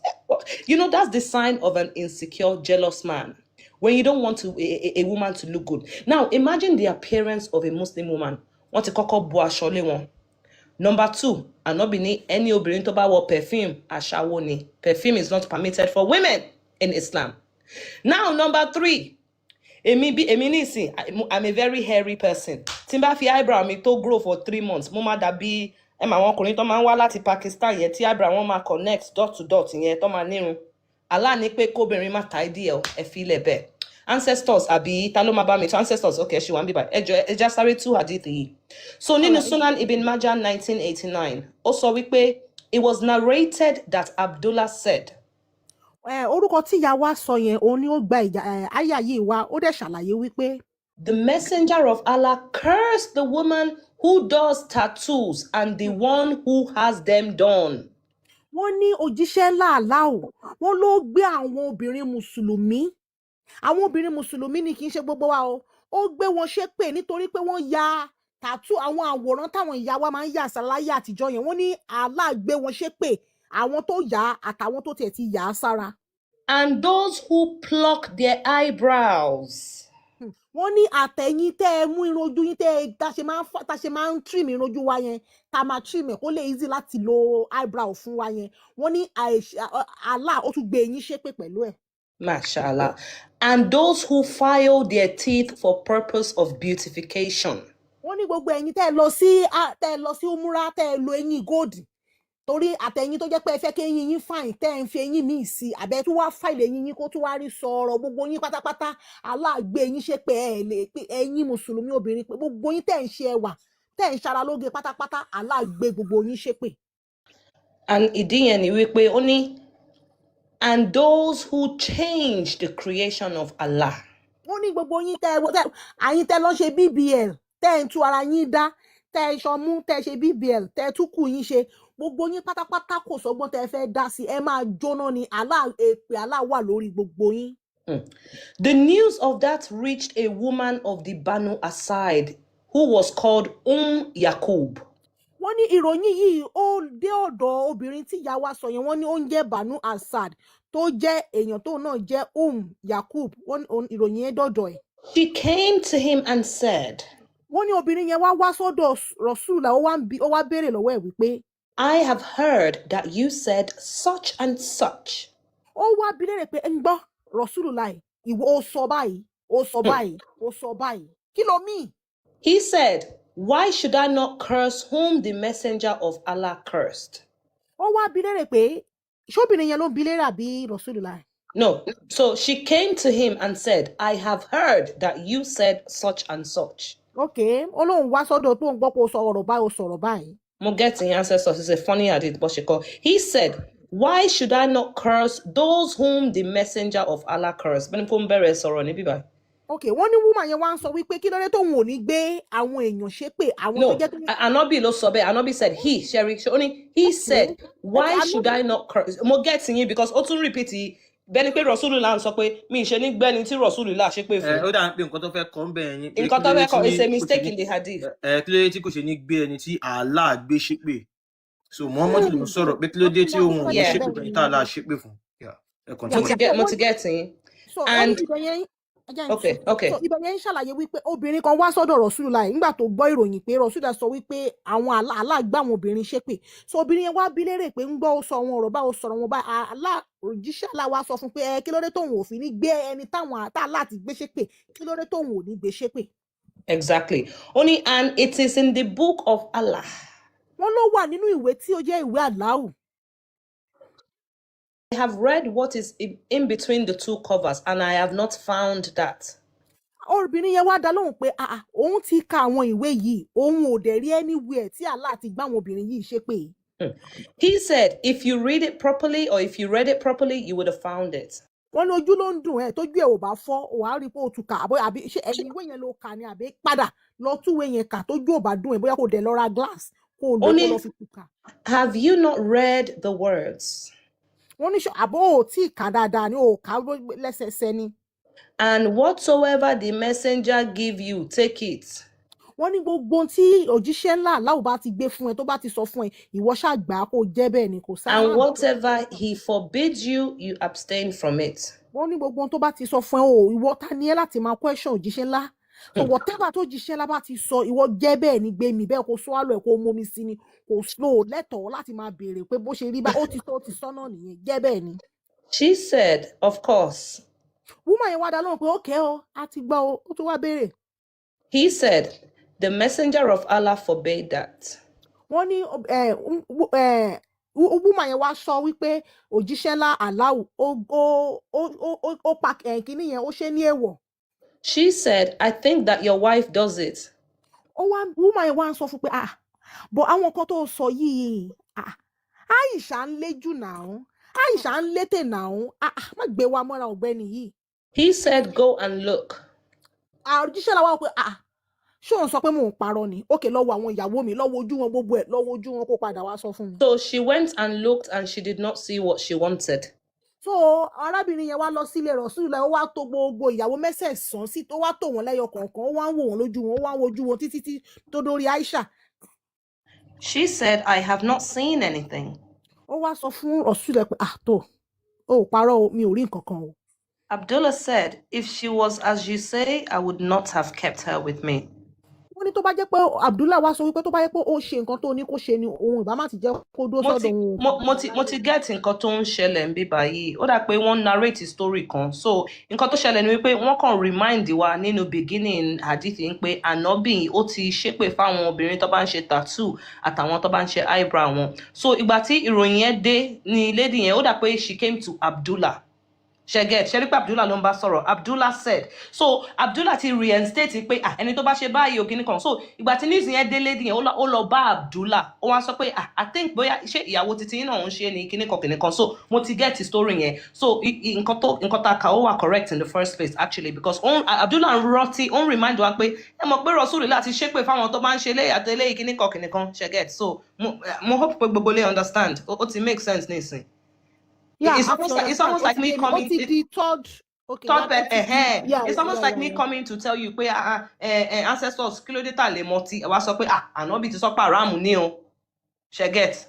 That's the sign of an insecure, jealous man. When you don't want a woman to look good. Now, imagine the appearance of a Muslim woman. Wọ́n ti kọ́kọ́ bu aṣọ lé wọn. Number two, Ànábì ní ẹni obìnrin tó bá wọ perfume, aṣáwó ni. Perfume is not permitted for women in Islam. Now, number three, èmi bí èmi nísìn, I'm a very hairy person. Tí n bá fi eyebrow mi tó grow for 3 months, mo máa dàbí ẹ mà àwọn ọkùnrin tó máa ń wá láti Pakistan yẹn, tí eyebrow wọn máa connect dot to dot yẹn, tó máa nírun. Allah ní pé kóbìnrin má tidy ẹ, ẹ fi ilẹ̀ bẹ́ẹ̀. Ancestors, àbí ta ló máa bá mi tó? Ancestors, okay, ẹ ṣì wà ń bíbá. Ẹ jọ, ẹ já sáré tú hadith yìí. So nínú Sunan Ibn Majah 1989, ó sọ wípé it was narrated that Abdullah said. Ẹ orúkọ tí ìyá wa sọ yẹn, òun ni ó gba ìjà ẹ àyà yìí wá. Ó dẹ̀ ṣàlàyé wípé The messenger of Allah cursed the woman who does tattoos and the one who has them done. Wọ́n ní òjíṣẹ́ ńlá Allah, wọ́n ló gbé àwọn obìnrin mùsùlùmí, àwọn obìnrin mùsùlùmí ni, kì í ṣe gbogbo wa o, ó gbé wọn ṣépè nítorí pé wọ́n ya tattoo, àwọn àwòrán táwọn ìyá wa máa ń yà sára láyé àtijọ́ yẹn. Wọ́n ní Allah gbé wọn ṣépè, àwọn tó yà á àtàwọn tó tiẹ̀ ti yà á sára. And those who pluck their eyebrows. Wọ́n ní àtẹ̀yìn tẹ́ ẹ mú irun ojú yín, tẹ́ ẹ tá ṣe máa ń trim irun ojú wa yẹn, tá a máa trim ẹ̀ kó lè easy láti lo eyebrow fún wa yẹn, wọ́n ní Allah ó tún gbé yín ṣépè pẹ̀lú ẹ̀. Mashallah. And those who file their teeth for purpose of beautification. Wọ́n ní gbogbo ẹ̀yin tẹ́ ẹ lọ sí umura, tẹ́ ẹ lo eyín gold, torí àtẹ̀yìn tó jẹ́ pé ẹ fẹ́ kí eyín yín fine, tẹ́ ẹ ń fi eyín míì sí, àbẹ́ tún wá file eyín yín kó tún wá rí sọ̀rọ̀, gbogbo yín pátápátá, Allah gbé yín ṣépè. Ẹ lè pé ẹ̀yin mùsùlùmí obìnrin, pé gbogbo yín tẹ́ ẹ ń ṣe ẹwà, tẹ́ ẹ ń ṣara lóge pátápátá, Allah gbé gbogbo yín ṣépè. And ìdí yẹn ni wípé ó ní, and those who change the creation of Allah. Wọ́n ní gbogbo yín tẹ́ ẹ àyín tẹ́ lọ ṣe BBL, tẹ́ ẹ ń tú ara yín dá, tẹ́ ẹ ṣọmú, tẹ́ ẹ ṣe BBL, tẹ́ ẹ tún kù yín ṣe, gbogbo yín pátápátá, kò sọ́gbọ́n tẹ́ ẹ fẹ́ dá sí, ẹ máa jóná ni. Allah, èpè Allah wà lórí gbogbo yín. The news of that reached a woman of the Banu Asad who was called Yakub. Wọ́n ní ìròyìn yìí, ó dé ọ̀dọ̀ obìnrin tí ìyá wa sọ yẹn. Wọ́n ní ó ń jẹ́ Banu Asad, tó jẹ́ èèyàn tó náà jẹ́ Yakub. Wọ́n ní ìròyìn yẹn dọ̀dọ̀ ẹ̀. She came to him and said, Wọ́n ní obìnrin yẹn wá wá sọ́dọ̀ Rọ̀ṣùlà, ó wá ń bi, ó wá béèrè lọ́wọ́ ẹ̀ wípé I have heard that you said such and such. Ó wá bi léèrè pé, ń gbọ́ Rọ̀ṣùlà, ìwọ ó sọ báyìí, ó sọ báyìí, ó sọ báyìí, kí ló mí? He said, Why should I not curse whom the messenger of Allah cursed? Ó wá bi léèrè pé, ṣóbìnrin yẹn ló ń bi léèrè àbí Rọ̀ṣùlà? No. So she came to him and said, I have heard that you said such and such. Ok, ó lóun wá sọ́dọ̀ tó ń gbọ́ pé ó sọ ọ̀rọ̀ báyìí, ó sọ̀rọ̀ báyìí. Mo get the ancestors. It's a funny hadith, but she called. He said, Why should I not curse those whom the messenger of Allah cursed? Bẹ́ẹ̀ni kó ń bẹ̀rẹ̀ sọ̀rọ̀ níbí báyìí. Ok, wọ́n ní woman yẹn wá ń sọ wípé kí ló dé tóun ò ní gbé àwọn èèyàn ṣépè, àwọn tó No, jẹ́ pé Anobi ló sọ bẹ́ẹ̀. Anobi said he, Sherry, only he said, why should Anobi I not curse? Mo get yín because ó tún repeat bẹ́ẹ̀ ni pé Rasulullah ń sọ pé mi ì ṣe ní gbẹ́ni tí Rasulullah ṣépè Ẹ fún. ó dà pé nǹkan tó fẹ́ kọ́ ń bẹ̀ yẹn ni pé Nǹkan kí tó ló dé fẹ́ tí kọ is a kò ṣe mistake ní in the hadith. Ẹ kí ló dé tí kò ṣe ní gbé ẹni tí Allah gbé ṣépè. So Muhammad ló ń sọ̀rọ̀ pé kí ló dé tí òun ò ní ṣépè fún ẹni tí Allah ṣépè fún. Yeah, ẹ Mo continue. ti get, mo ti get yín. So wọ́n ní And ibẹ̀ yẹn, ẹ jẹ́ n okay. So ibẹ̀ yẹn ń ṣàlàyé wípé obìnrin kan wá sọ́dọ̀ Rasulullah nígbà tó gbọ́ ìròyìn pé Rasulullah sọ wípé àwọn Allah gbá àwọn obìnrin ṣépè. So obìnrin yẹn wá bí léèrè pé ń gbọ́, ó sọ àwọn ọ̀rọ̀ báwo, sọ̀rọ̀ wọn báyìí, Allah, òjíṣẹ́ Allah wá sọ fún pé ẹ kí ló dé tóun ò fi ní gbé ẹni táwọn àtà láti gbé ṣépè, kí ló dé tóun ò ní gbé ṣépè? Exactly. Only, and it is in the book of Allah. Wọ́n ló wà nínú ìwé tí ó jẹ́ ìwé Àláhù. I have read what is in between the two covers, and I have not found that. Obìnrin yẹn wá dá lóhùn pé ah ah, òun ti ka àwọn ìwé yìí, òun ò dẹ̀ rí anywhere tí Allah ti gbá àwọn obìnrin yìí ṣépè. He said, if you read it properly, or if you read it properly, you would have found it. Wọ́n ní ojú ló ń dùn ẹ́, tójú ẹ̀ ò bá fọ́, ò wá rí i pé o tún kà, àbí ṣé ẹ̀yìn ìwé yẹn ló kà ni, àbí padà lọ túwé yẹn kà tójú ò bá dùn ẹ́, bóyá kò dẹ̀ lọ ra glass kó o lò kó Only, lọ fi tún kà. have you not read the words? Wọ́n ní ṣe àbó ò tí ì kà dáadáa ni, ò kà á lẹ́sẹẹsẹ ni. And whatsoever the messenger give you, take it. Wọ́n ní gbogbo ohun tí òjíṣẹ́ ńlá Aláwọ̀ bá ti gbé fún ẹ, tó bá ti sọ fún ẹ, ìwọ ṣáà gbà á, kó o jẹ́ bẹ́ẹ̀ ni, kò And sáà. whatever he forbids you, you abstain from it. Wọ́n ní gbogbo ohun tó bá ti sọ fún ẹ o, ìwọ ta ni ẹ láti máa question òjíṣẹ́ ńlá? So whatever tó jíṣẹ́ ńlá bá ti sọ, ìwọ jẹ́ bẹ́ẹ̀ ni, gbé mi bẹ́ẹ̀, kó swallow ẹ̀, kó momi sí ni. Kò slow lẹ́tọ̀ọ́ láti máa béèrè pé bó ṣe rí bá ó ti sọ, ó ti sọ náà nìyẹn, jẹ́ bẹ́ẹ̀ ni. She said, of course. Woman yẹn wá dá lóhùn pé okay o, a ti gbọ́ o. Ó tún wá béèrè. He said, the messenger of Allah forbade that. Wọ́n ní ẹ ẹ woman yẹn wá sọ wípé òjíṣẹ́ ńlá Aláwù ó pa ẹ̀ kínní yẹn, ó ṣe ní èèwọ̀. She said, I think that your wife does it. Ó wá, woman yẹn wá ń sọ fún pé ah, but àwọn kan tó sọ yìí, ah, Aisha ń léjù náà, Aisha ń létè náà, ah ah, má gbé wa mọ́ra ọ̀gbẹ́ni yìí. He said, go and look. Òjíṣẹ́ ńlá wá pé ah, ṣé òun sọ pé mò ń parọ́ ni? Ókè, lọ́wọ́ àwọn ìyàwó mi, lọ́wọ́ ojú wọn, gbogbo ẹ̀, lọ́wọ́ ojú wọn, kó padà wá sọ fún mi. So she went and looked and she did not see what she wanted. So arábìnrin yẹn wá lọ sílé Rasulullah, ó wá tó gbogbo ìyàwó mẹ́sẹ̀sán sí, tó wá tò wọ́n lẹ́yọ kọ̀ọ̀kan, ó wá ń wò wọ́n lójú wọn, ó wá ń wojú wọn títí tí tó dórí Aisha. She said, I have not seen anything. Ó wá sọ fún Rasulullah pé ah, tó o ò parọ́ o, mi ò rí nǹkan kan o. Abdullah said, if she was as you say, I would not have kept her with me. Wọ́n ní tó bá jẹ́ pé, Abdullah wá sọ wípé tó bá jẹ́ pé ó ṣe nǹkan tó ní kó ṣe ni, òun ìbá má ti jẹ́ kó dúró Mo sọ́dọ̀ ti òun. mo ti get nǹkan tó ń ṣẹlẹ̀ ń bí báyìí. Ó dà pé wọ́n narrate story kan. So nǹkan tó ṣẹlẹ̀ ni wípé wọ́n kàn remind wa nínú beginning hadith yìí pé Ànábì ó ti ṣépè fáwọn obìnrin tó bá ń ṣe tattoo àtàwọn tó bá ń ṣe eyebrow wọn. So ìgbà tí ìròyìn yẹn dé ni lady yẹn, ó dà pé she came to Abdullah. Ṣé get? Ṣe rí pé Abdullah ló ń bá sọ̀rọ̀? Abdullah said, so Abdullah ti reinstate pé ah, ẹni tó bá ṣe báyìí o, kíní kan. So ìgbà tí news yẹn dé, lady yẹn ó lọ bá Abdullah, ó wá sọ pé ah, I think bóyá ṣé ìyàwó titi yín náà ń ṣe ní kíní kan kíní kan. So mo ti get story yẹn. So nǹkan tá a kà, ó wà correct in the first place actually, because òun Abdullah ń rántí, ó ń remind wa pé ẹ mọ̀ pé Rasulullah ti ṣépè fáwọn tó bá ń ṣe léyà àtẹlẹ́yìn kíní kan kíní kan. Ṣé get? So mo hope pé gbogbo lè understand. Ó ti make sense nísìn. Yeah, It's I almost like, it's understand. almost Ó like ti me yé mi. Ó coming ti di third, okay, third that ó ti di yeah. It's almost like me coming to tell you pé ah ah, ancestors, kí ló dé tà lè mọtí? Ẹ wá sọ pé ah, Ànábì ti sọ pé àràmù ní o. Ṣé get?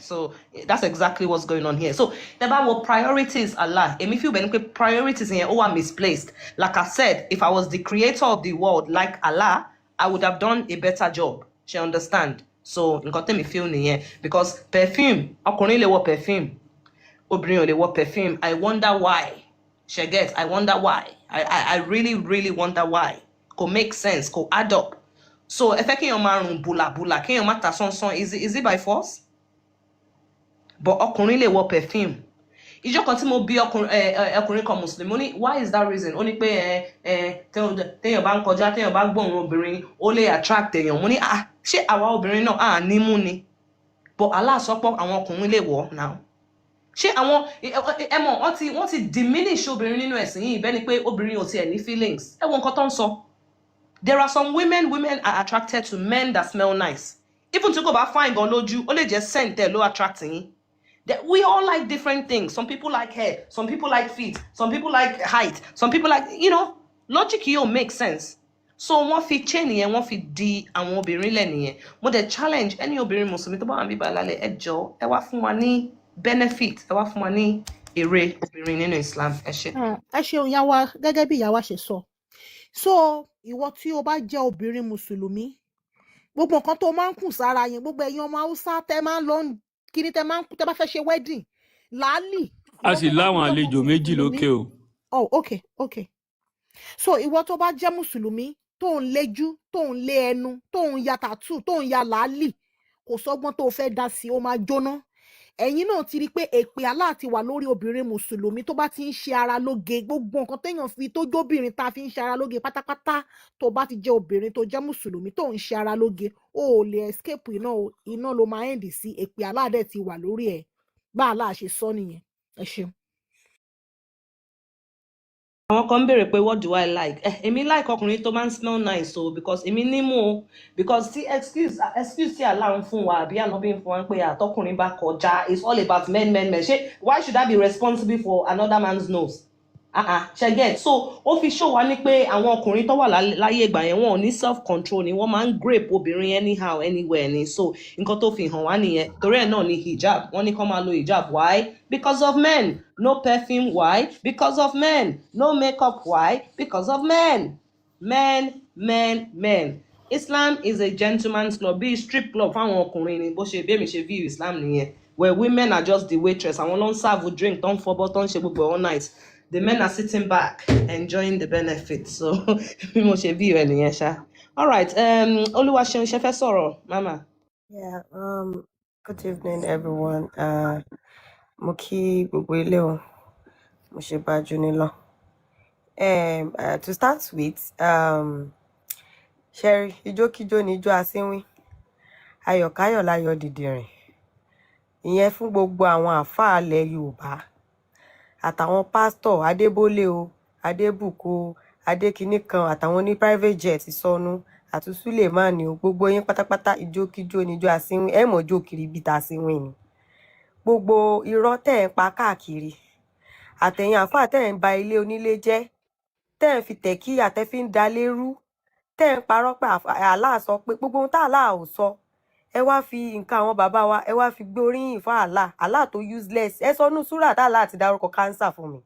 So that's exactly what's going on here. So tẹ́ bá wo priorities Allah, èmi feel bẹ́ẹ̀ ni pé priorities yẹn ó wà misplaced. Like I said, if I was the creator of the world like Allah, I would have done a better job. Ṣé understand? So nǹkan tẹ́mi feel nìyẹn, because perfume, ọkùnrin lè wọ perfume, obìnrin ò lè wọ perfume. I wonder why. Ṣé get? I wonder why. I really really wonder why. Kò make sense, kò add up. So ẹ fẹ́ kéèyàn máa rùn bùlàbùlà, kéèyàn má ta sánsán, is it by force? But ọkùnrin lè wọ perfume. Ìjọ kan tí mo bí ọkùnrin ẹ ẹ ọkùnrin kan mùsùlùmí, ó ní why is that reason? Ó ní pé ẹ téèyàn bá ń kọjá, téèyàn bá gbóòórùn obìnrin, ó lè attract èèyàn. Mo ní ah, ṣé àwa obìnrin náà à ní mú ni? But Allah sọ pé àwọn ọkùnrin lè wọ̀ now. Ṣé àwọn ẹ mọ̀, wọ́n ti diminish obìnrin nínú ẹ̀sìn yìí, bẹ́ẹ̀ ni pé obìnrin ò tiẹ̀ ní feelings. Ẹ wo nǹkan tó ń sọ. There are some women, women are attracted to men that smell nice. Even tí kò bá fine gan lójú, ó lè jẹ́ scent ẹ̀ ló attract yín. We all like different things. Some people like hair, some people like feet, some people like height, some people like, logic yìí ò make sense. So wọ́n fi chain yẹn, wọ́n fi di àwọn obìnrin lẹ̀ nìyẹn. Mo dẹ̀ challenge any obìnrin mùsùlùmí tó bá wà níbí lálẹ́, ẹ jọ̀ọ́, ẹ wá fún wa ní benefit, ẹ wá fún wa ní èrè obìnrin nínú Islam. Ẹ ṣé. Ẹ ṣeun, ìyá wa. Gẹ́gẹ́ bí ìyá wa ṣe sọ, so ìwọ tí o bá jẹ́ obìnrin mùsùlùmí, gbogbo nǹkan tó máa ń kùn sára yẹn, gbogbo ẹ̀yin ọmọ Haúsá tẹ́ máa ń lọ kíní, tẹ́ máa ń tẹ́ bá fẹ́ ṣe wedding làálì, A ìwọ sì tó bá láwọn jẹ́ ọmọ àlejò méjì mùsùlùmí lókè o. Oh, okay. So ìwọ tó bá jẹ́ mùsùlùmí, tó ń léjú, tó ń lé ẹnu, tó ń ya tattoo, tó ń ya làálì, kò sọ́gbọ́n tó fẹ́ dá sí, ó máa jóná. Ẹ̀yin náà ti rí i pé èpè Allah ti wà lórí obìnrin mùsùlùmí tó bá ti ń ṣe ara lóge. Gbogbo nǹkan téèyàn fi tó jóbìnrin tá a fi ń ṣe ara lóge pátápátá, tó bá ti jẹ́ obìnrin tó jẹ́ mùsùlùmí tó ń ṣe ara lóge, ó ò lè escape iná o. Iná ló máa end sí. Èpè Allah dẹ̀ ti wà lórí ẹ̀. Bá Allah ṣe sọ nìyẹn. Ẹ ṣeun. Àwọn kan ń béèrè pé, what do I like? Èmi like ọkùnrin tó máa ń smell nice o, because èmi nímú o, because tí excuse tí Allah ń fún wa àbí ànábì ń fún wa pé àtọkùnrin bá kọjá, it's all about men, men, men. Ṣé why should I be responsible for another man's nose? Ah ah, ṣe get? So ó fi show wa ní pé àwọn ọkùnrin tó wà láyé ìgbà yẹn, wọn ò ní self control ni, wọ́n máa ń grape obìnrin anyhow, anywhere ni. So nǹkan tó fi hàn wá nìyẹn. Torí ẹ̀ náà ni hijab, wọ́n ní kó máa lo hijab. Why? Because of men. No perfume. Why? Because of men. No makeup. Why? Because of men, men, men, men. Islam is a gentleman's club, bíi strip club fáwọn ọkùnrin ni. Bó ṣe bí èmi ṣe view Islam nìyẹn, where women are just the waitress. Àwọn ló ń serve drink, tó ń fọbọ́, tó ń ṣe gbogbo all night. The men are sitting back enjoying the benefits. So bí mo ṣe view ẹ nìyẹn ṣá. All right, Olúwaṣeun, ṣe fẹ́ sọ̀rọ̀, mama? Yeah, good evening, everyone. Mo kí gbogbo ilé o, mo ṣe bájú nílọ. To start with, Sherry, ijókíjó ni ijó asínwín, ayọ̀káyọ̀ láyọ̀ dìdìrìn. Ìyẹn fún gbogbo àwọn àáfàá ilẹ̀ Yorùbá àtàwọn pásítọ̀ Adébólé o, Adébùkú o, Adékiní kan, àtàwọn oní private jet sọnù àti Suleiman o, gbogbo yín pátápátá, ijókíjó ni ijó asínwín, ẹ mọ̀ jó kiri bíi tasínwín ni. Gbogbo irọ́ tẹ́ ẹ̀ ń pa káàkiri, àtẹ̀yìn àáfàá tẹ́ ẹ̀ ń ba ilé onílé jẹ́, tẹ́ ẹ̀ ń fi tẹ̀kíyà tẹ́ fi ń da lérú, tẹ́ ẹ̀ ń parọ́ pé Allah sọ pé gbogbo ohun tá Allah ò sọ, ẹ wá fi nǹkan àwọn bàbá wa, ẹ wá fi gbé oríyìn fún Allah, Allah tó useless. Ẹ sọ nú súrà tá Allah ti dárúkọ cancer fún mi.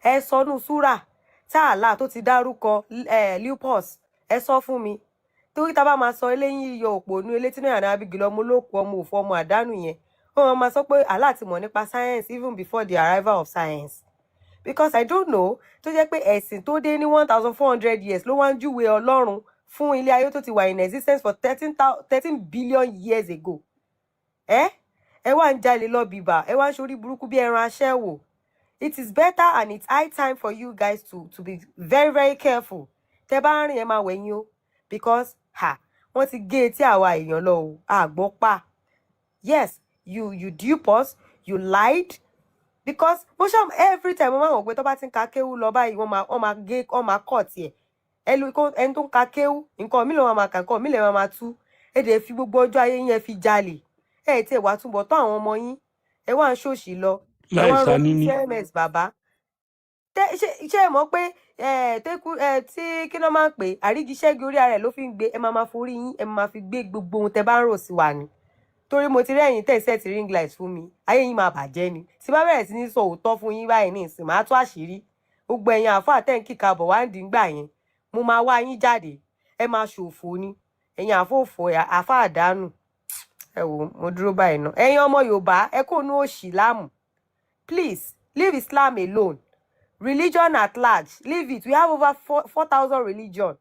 Ẹ sọ nú súrà tá Allah tó ti dárúkọ lupus, ẹ sọ fún mi. Torí tá a bá máa sọ eléyìí yọ òpònú elétí náà ní abigilọ, ọmọ olóòkú, ọmọ òfò, ọmọ àdánù yẹn, wọn máa sọ pé Allah ti mọ̀ nípa science even before the arrival of science, because I don't know, tó jẹ́ pé ẹ̀sìn tó dé ní 1400 years ló wá ń júwe Ọlọ́run fún ilé ayé tó ti wà in existence for 13 billion years ago. Ẹ wá ń jalè lọ bìbà, ẹ wá ń ṣorí burúkú bí ẹran aṣẹ́wó. It is better and it's high time for you guys to be very, very careful. Tẹ bá ń rìn, ẹ máa wẹ̀yìn o, because ha, wọ́n ti gé etí àwa èèyàn lọ o, àgbọ́ pa. Yes, you dupe us, you lied, because mo ṣam every time mo máa ń wò pé tó bá ti ń ka kéwú lọ báyìí, wọ́n máa gé, wọ́n máa kọ̀ tiẹ̀ ẹni tó ń ka kéwú, nǹkan mi ló máa kà, nǹkan mi lè máa tú. Ẹ dẹ̀ fi gbogbo ọjọ́ ayé yín, ẹ fi jalè. Ẹ tiẹ̀ wá túbọ̀ tọ́ àwọn ọmọ yín, ẹ wá ń ṣòṣì lọ, ẹ láì wá ń sa ronú níní. sí ms bàbá tẹ. Ṣé ẹ mọ̀ pé ẹ tẹkù ẹ tí kí ló máa ń pè àrígiṣẹ́gi, orí ara ẹ̀ ló fi ń gbé. Ẹ máa forí yín, ẹ máa fi gbé gbogbo ohun tẹ bá ń rò sí wa ni, torí mo ti rí ẹ̀yin tẹ̀ set ring light fún mi, ayé yín máa bàjẹ́ ni. Tí bá bẹ̀rẹ̀ sí ní sọ òótọ́ fún yín báyìí ní ìsìn, máa tú àṣírí gbogbo ẹ̀yin àáfàá tẹ̀ ń kíka bọ̀ wá ń dín gbà yẹn. Mo máa wá yín jáde, ẹ máa ṣòfò ni, ẹ̀yin àfòfò, àáfàá àdánù. Ẹ wò, mo dúró báyìí ná. Ẹ̀yin ọmọ Yorùbá, ẹ kò ní òṣì láàmú. Please leave Islam alone. Religion at large, leave it. We have over 4,000 religion.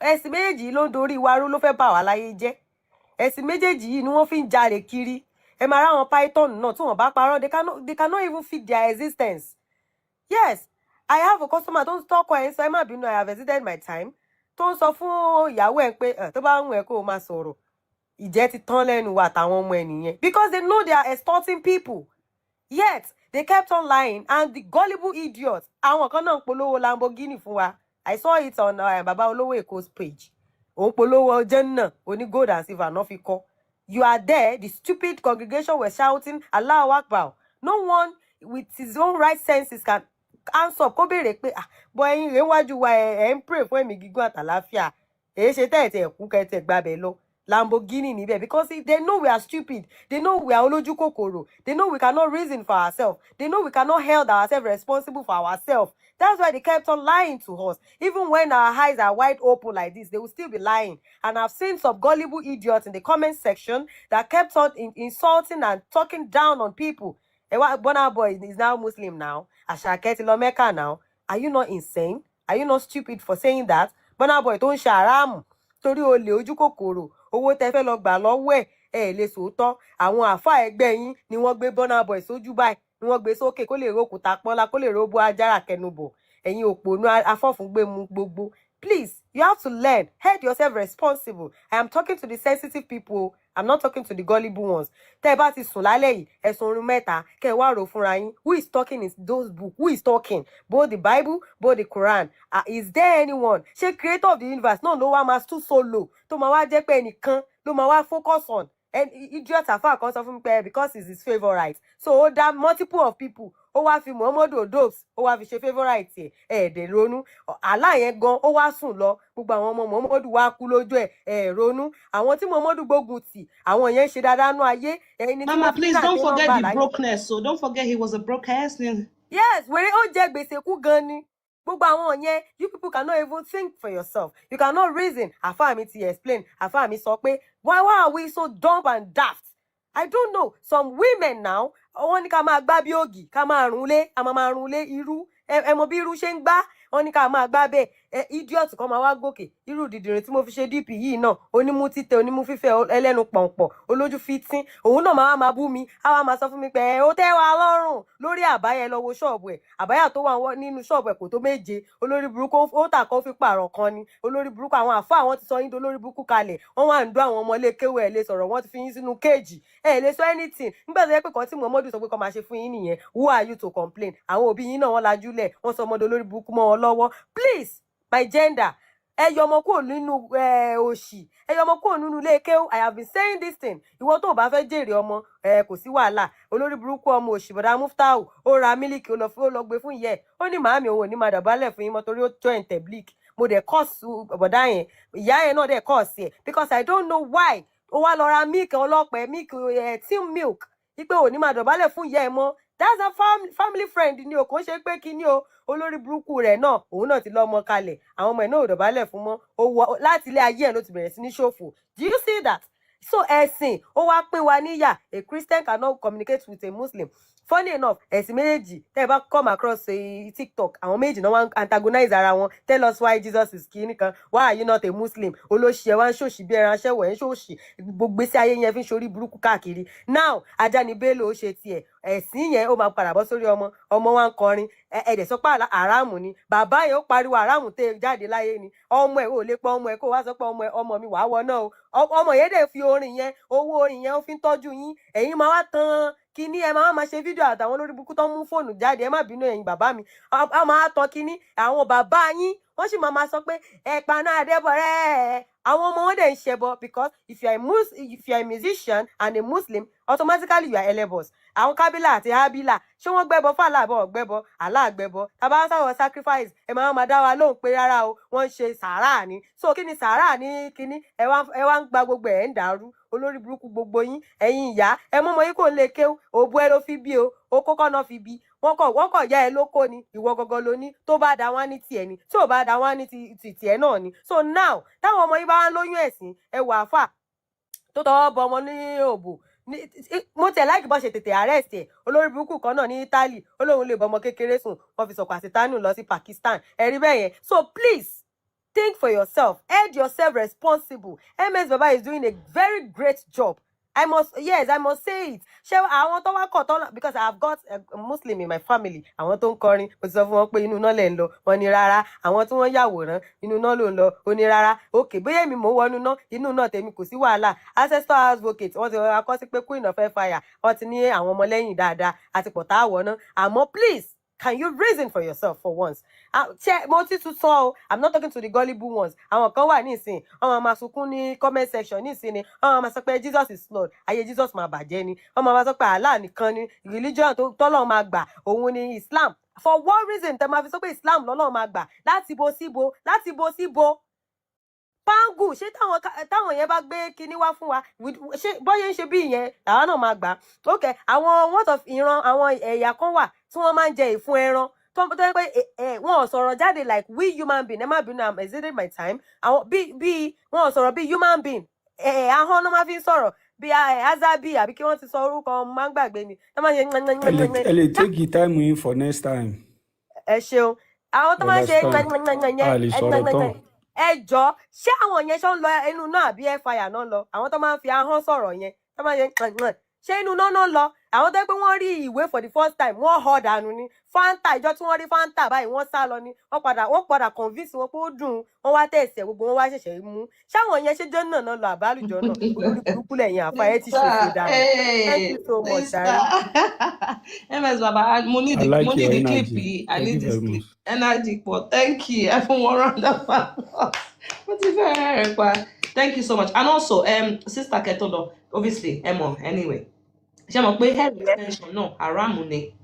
Ẹ̀sìn méjèèjì yìí ló ń dorí wa rú, ló fẹ́ bà wá láyé jẹ́. Ẹ̀sìn méjèèjì yìí ni wọ́n fi ń jalè kiri. Ẹ máa ráwọn python náà tí wọ́n bá parọ́, they cannot even feed their existence. Yes, I have a customer tó ń tọkọ ẹ̀ ń sọ, ẹ má bínú, I have exceeded my time, tó ń sọ fún ìyàwó ẹ̀ pé tó bá ń wù ẹ́ kó o máa sọ̀rọ̀, ìjẹ́ ti tán lẹ́nu wa àtàwọn ọmọ ẹ̀ nìyẹn, because they know they are extorting people. Yet they kept on lying, and the gullible idiots, àwọn kan náà ń polówó Lamborghini fún wa. I saw it on Baba Olówó Èkó's page. Òun polówó Jannah oní gold and silver náà fi kọ́. You are there, the stupid congregation were shouting "Allahu Akbar". No one with his own right senses can answer kó béèrè pé, "Ah, bọ ẹ̀yin rèé wájú wa, ẹ ń pray fún ẹ̀mí gígùn àtàláfíà, èyí ṣe tẹ́ ẹ̀ tẹ̀ kú kẹ́ tẹ̀ gbabẹ̀ lọ Lamborghini níbẹ̀?" Because they know we are stupid, they know we are olójú kòkòrò, they know we cannot reason for ourselves, they know we cannot hold ourselves responsible for ourselves. That's why they kept on lying to us. Even when our eyes are wide open like this, they will still be lying. And I've seen some gullible idiots in the comment section that kept on insulting and talking down on people. Ẹ wá, Burna Boy is now Muslim now. Àṣàkẹ́ ti lọ Mecca now. Are you not insane? Are you not stupid for saying that? Burna Boy tó ń ṣe àràmù torí olè, ojú kòkòrò owó tẹ fẹ́ lọ gbà lọ́wọ́ ẹ̀, ẹ̀ lè sòótọ́. Àwọn àáfàá ẹgbẹ́ yín ni wọ́n gbé Burna Boy sójú báyìí, ni wọ́n gbé sókè kó lè rókùtà pọ́nlá, kó lè róbó ajára kẹnubọ̀. Ẹ̀yin òpònú afọ́fúngbẹ́mu gbogbo, please, you have to learn, hold yourself responsible. I am talking to the sensitive people, I'm not talking to the gullible ones. Tẹ́ ẹ bá ti sùn lálẹ́ yìí, ẹ sùn oorun 3, kẹ́ ẹ wá rò fúnra yín. Who is talking in those books? Who is talking? Both the Bible, both the Quran. Is there anyone? Ṣé creator of the universe náà ló wá máa tún solo tó máa wá jẹ́ pé ẹnìkan ló máa wá focus on? And idiot afa kan sọ fún mi pé because he's his favourite, so ó dá multiple of people, ó wá fi Muhammadu Odobs, ó wá fi ṣe favourite ẹ̀. Ẹ̀ dẹ̀ ronú àlá yẹn gan. Ó wá sùn lọ, gbogbo àwọn ọmọ Muhammadu wá kú lójú ẹ̀. Ẹ̀ ronú àwọn tí Muhammadu gbógun tì, àwọn yẹn ń ṣe dáadáa nú ayé ẹni tí Mama, wọ́n fi please náà don't pé wọ́n forget gbà the láyé. brokenness. So don't forget he was a broke ass nigga. Yes, wèrè, ó jẹ gbèsè kú gan ni gbogbo àwọn yẹn. You people cannot even think for yourself, you cannot reason. Àfáà mi ti explain, àfáà mi sọ pé why are we so dumb and daft? I don't know. Some women now, wọ́n ní ká máa gbá bí ògì, ká máa run lé, a máa run lé irú. Ẹ mọ bí irú ṣe ń gbá, wọ́n ní ká máa gbá bẹ́ẹ̀. Ẹ idiot kan máa wá gòkè, irú dìdìrín tí mo fi ṣe DP yìí náà, onímú títẹ, onímú fífẹ́, ẹlẹ́nu pọ̀npọ̀, olójú fitín, òun náà máa bú mi, á wá máa sọ fún mi pé ẹ ó tẹ́ wa lọ́rùn lórí àbáyẹ. Lọ wo ṣọ́ọ̀bù ẹ̀, àbáyà tó wà nínú ṣọ́ọ̀bù ẹ̀ kò tó 7. Olórí burúkú, ó tà kó fi pààrọ̀ kan ni. Olórí burúkú, àwọn àfọ àwọn ti sọ yín dolórí burúkú kalẹ̀. Wọ́n wà ń dún àwọn ọmọ ilé kéwù, ẹ̀ lè sọ̀rọ̀, wọ́n ti fi yín sínú kéèjì, ẹ̀ lè sọ anything. Nígbà tó yẹ pé kan tí Muhammadu sọ pé kó máa ṣe fún yín nìyẹn, who are you to complain? Àwọn òbí yín náà, wọ́n lajúlẹ̀, wọ́n sọ ọmọdé olórí burúkú mọ́ wọn lọ́wọ́. Please, my gender, ẹ yọ ọmọ kúrò nínú òṣì, ẹ yọ ọmọ kúrò nínú ilé kéwú. I have been saying this thing. Ìwọ tó o bá fẹ́ jèrè ọmọ ẹ, kò sí wàhálà. Olórí burúkú ọmọ òṣì, bọ̀dá Muftau, ó ra mílíkì, ó lọ fún, ó lọ gbé fún ìyá ẹ̀. Ó ní màámi, òun ò ní máa dọ̀bálẹ̀ fún yín mọ́ torí ó join tabligh. Mo dẹ̀ curse bọ̀dá yẹn, ìyá yẹn náà dẹ̀ curse ẹ̀, because I don't know why ó wá lọ ra milk ọlọ́pẹ, milk tin milk, wípé ò ní máa dọ̀bálẹ̀ fún ìyá ẹ̀ mọ́. That's a family friend ni o, kò ń ṣe pé kíní o. Olórí burúkú rẹ̀ náà, òun náà ti lọ́mọ kalẹ̀, àwọn ọmọ ẹ̀ náà ò dọ̀bálẹ̀ fún mọ́. Ó wọ láti ilé ayé ẹ̀ ló ti bẹ̀rẹ̀ sí ní ṣòfò. Do you see that? So ẹ̀sìn ó wá pín wa níyà. A Christian cannot communicate with a Muslim. Funny enough, ẹ̀sìn méjèèjì tẹ́ ẹ bá come across TikTok, àwọn méjì náà wá ń antagonize ara wọn. "Tell us why Jesus is kìíní kan. Why are you not a Muslim?" Olóṣì, ẹ wá ń ṣòṣì bí ẹran aṣẹ́wó, ẹ̀ ń ṣòṣì, gbogbo gbèsè ayé yẹn fi ń ṣorí burúkú káàkiri. Now Ajani Bello, ó ṣe tiẹ̀, ẹ̀sìn yẹn ó máa padà bọ́ sórí ọmọ. Ọmọ wa ń kọrin, ẹ dẹ̀ sọ pé àràmù ni bàbá yẹn. Ó pariwo àràmù tẹ́ jáde láyé ni. Ọmọ ẹ̀ ò lè pọ ọmọ ẹ̀ kó wá sọ pé ọmọ ẹ̀, ọmọ mi wàá wọ náà o. Ọmọ yẹn dẹ̀ fi orin yẹn, owó orin yẹn, ó fi ń tọ́jú yín. Ẹ̀yin máa wá tan kíní, ẹ máa máa ṣe fídíò àtàwọn olórí burúkú tó ń mú fóònù jáde. Ẹ má bínú, ẹ̀yin bàbá mi, á máa tan kíní. Àwọn bàbá yín, wọ́n sì máa máa sọ pé ẹ̀pà náà dẹ́bọ̀rẹ́. Àwọn ọmọ wọn dẹ̀ ń ṣẹbọ, because if you are a musician and a Muslim, automatically you are ẹlẹ́bọs. Àwọn Kábílà àti Hábílà, ṣé wọ́n gbẹ́bọ fún Allah àbọ̀ gbẹ́bọ? Allah gbẹ́bọ. Tàbá sáwọn sacrifice, ẹ máa máa dá wa lóhùn pé rárá o, wọ́n ń ṣe sàárà ni. So kí ni sàárà ní kíní? Ẹ wá ń gba gbogbo ẹ̀ ń dàrú. Olórí burúkú gbogbo yín. Ẹ̀yin ìyá, ẹ mú ọmọ yín kò lè kéwú. Òbú ẹ ló fi bí o, okó kọ́ náà fi bí. Wọ́n kọ̀ ya ẹ lóko ni. Ìwọ gangan ló ní. Tó bá da, wọ́n á ní tiẹ̀ ni. Tí ò bá da, wọ́n á ní ti tiẹ̀ náà ni. So now, táwọn ọmọ yín bá wá lóyún ẹ̀sìn, ẹ wà fà tó tọwọ́ bọ ọmọ ní òbò mo tẹ̀ láìkí bọ́ ṣe tètè arrest ẹ̀. Olórí burúkú kan náà ní Italy, ó lóun lè bọmọ kékeré sùn, wọ́n fi sọ̀kò àṣetánù lọ sí Pakistan. Ẹ rí bẹ́ẹ̀ yẹn. So please, think for yourself, hold yourself responsible. MS Baba is doing a very great job. I must, yes, I must say it. Ṣé àwọn tó wá kọ̀ tọ́, because I have got a Muslim in my family, àwọn tó ń kọrin, mo ti sọ fún wọn pé inú iná lẹ̀ ń lọ, wọn ní rárá. Àwọn tí wọ́n yàwòrán, inú iná ló ń lọ, ó ní rárá. Ok, bóyá èmi mò ń wọnú iná, inú náà tèmi kò sí wàhálà. Ancestor advocate, wọ́n ti rọra kọ́ sí pé Queen of Fire, wọ́n ti ní àwọn ọmọlẹ́yìn dáadáa àti pọ̀tá àwọ̀ náà. Àmọ́ please, can you reason for yourself for once? Ah, ṣé mo ti tún sọ o, I'm not talking to the gullible ones. Àwọn kan wà nísìn, wọn máa sunkún ní comment section nísìn ni, wọn máa sọ pé Jesus is Lord, ayé Jesus máa bàjẹ́ ni. Wọn máa sọ pé Allah nìkan ni religion tó tọ́lọ́run máa gbà, òun ni Islam. For what reason tẹ máa fi sọ pé Islam lọ́lọ́run máa gbà? Láti bo síbo? Láti bo síbo? Pangu, ṣé táwọn yẹn bá gbé kinní wá fún wa, ṣé bọ́yẹ̀ ń ṣe bí ìyẹn làwọn náà máa gbà? Ok, àwọn what of ìran àwọn ẹ̀yà kan wà tí wọ́n máa ń jẹ ìfun ẹran tó yẹ pé ẹ wọn ò sọ̀rọ̀ jáde like we human being. Ẹ má bínú, I'm exceeding my time. Àwọn bí wọn ò sọ̀rọ̀ bí human being, ẹ ahọ́n ló máa fi ń sọ̀rọ̀ bí ẹ azabi, àbí kí wọ́n ti sọ orúkọ, máa ń gbàgbé ni wọ́n máa ń ṣe. Ẹ lè take the time yín for next time. Ẹ ṣeun. Àwọn tó máa ń ṣe Understand? A lè sọ̀rọ̀ tán. Ẹ jọ, ṣé àwọn yẹn ṣọ́ ń lọ inú náà àbí ẹ fàyà náà lọ? Àwọn tó máa ń fi ahọ́n sọ̀rọ̀ yẹn, tó máa ń ṣe, ṣé inú náà náà lọ? Àwọn tó yẹ pé wọ́n rí ìwé for the first time, wọ́n họ dànù ni. Fanta, ìjọ tí wọ́n rí Fanta báyìí, wọ́n sá lọ ni. Wọ́n padà convince wọn pé ó dùn, wọ́n wá tẹ̀sẹ̀ gbogbo wọn wá ṣẹ̀ṣẹ̀ mú. Ṣáwọn yẹn ṣé jẹ́ náà náà lọ àbálùjọ náà? Olórí burúkú lẹ̀yìn àfa ẹ̀ ti ṣòfò dànù. Thank you so much, Sister. Jare. MS Baba, mo need I the like mo need your the clip energy. yìí. I Thank need you this very clip. much. Energy pọ̀. Thank you. Ẹ fún wọn round of applause. Mo ti fẹ́ rẹ̀ pa. Thank you so much. And also, Sister Ketodo, obviously, ẹ mọ̀, anyway. Ṣé mọ̀ pé hair extension náà, haram ni.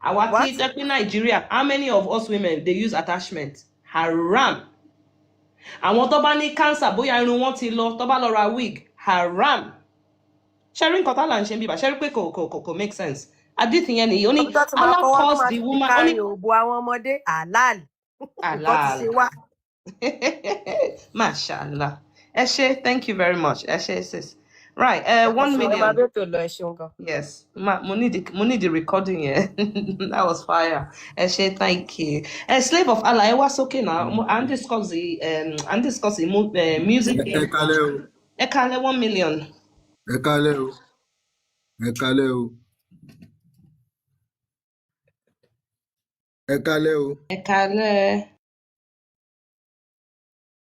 Àwa tí What? jẹ́ pé Nàìjíríà, how many of us women dey use attachment? Haram. Àwọn tó bá ní cancer, bóyá irun wọn ti lọ, tó bá lọ ra wig, haram. Ṣé rí nǹkan tá là ń ṣe ń bíbà? Ṣé rí pé kò make sense? Hadith yẹn nìyí, ó ní Ọjọ́ tí máa Allah kọ́ wá tó caused máa the ti fi woman, ó ní kárin òbò àwọn ọmọdé halal, nǹkan ti halal. ṣe wá. Mashallah. Ẹ ṣé, thank you very much. Ẹ ṣé, sis. Right, 1 Ẹ máa million. bẹ́ẹ̀ tó lọ, ẹ ṣeun gan. Yes, ma, mo need the recording here. That was fire. Ẹ ṣé, thank you. Slave of Allah, ẹ wá sókè náà. À ń discuss the music. Ẹ kálẹ́ o. Ẹ kálẹ́, 1 million. Ẹ kálẹ́ o, ẹ kálẹ́ o, ẹ kálẹ́ o. Ẹ kálẹ́.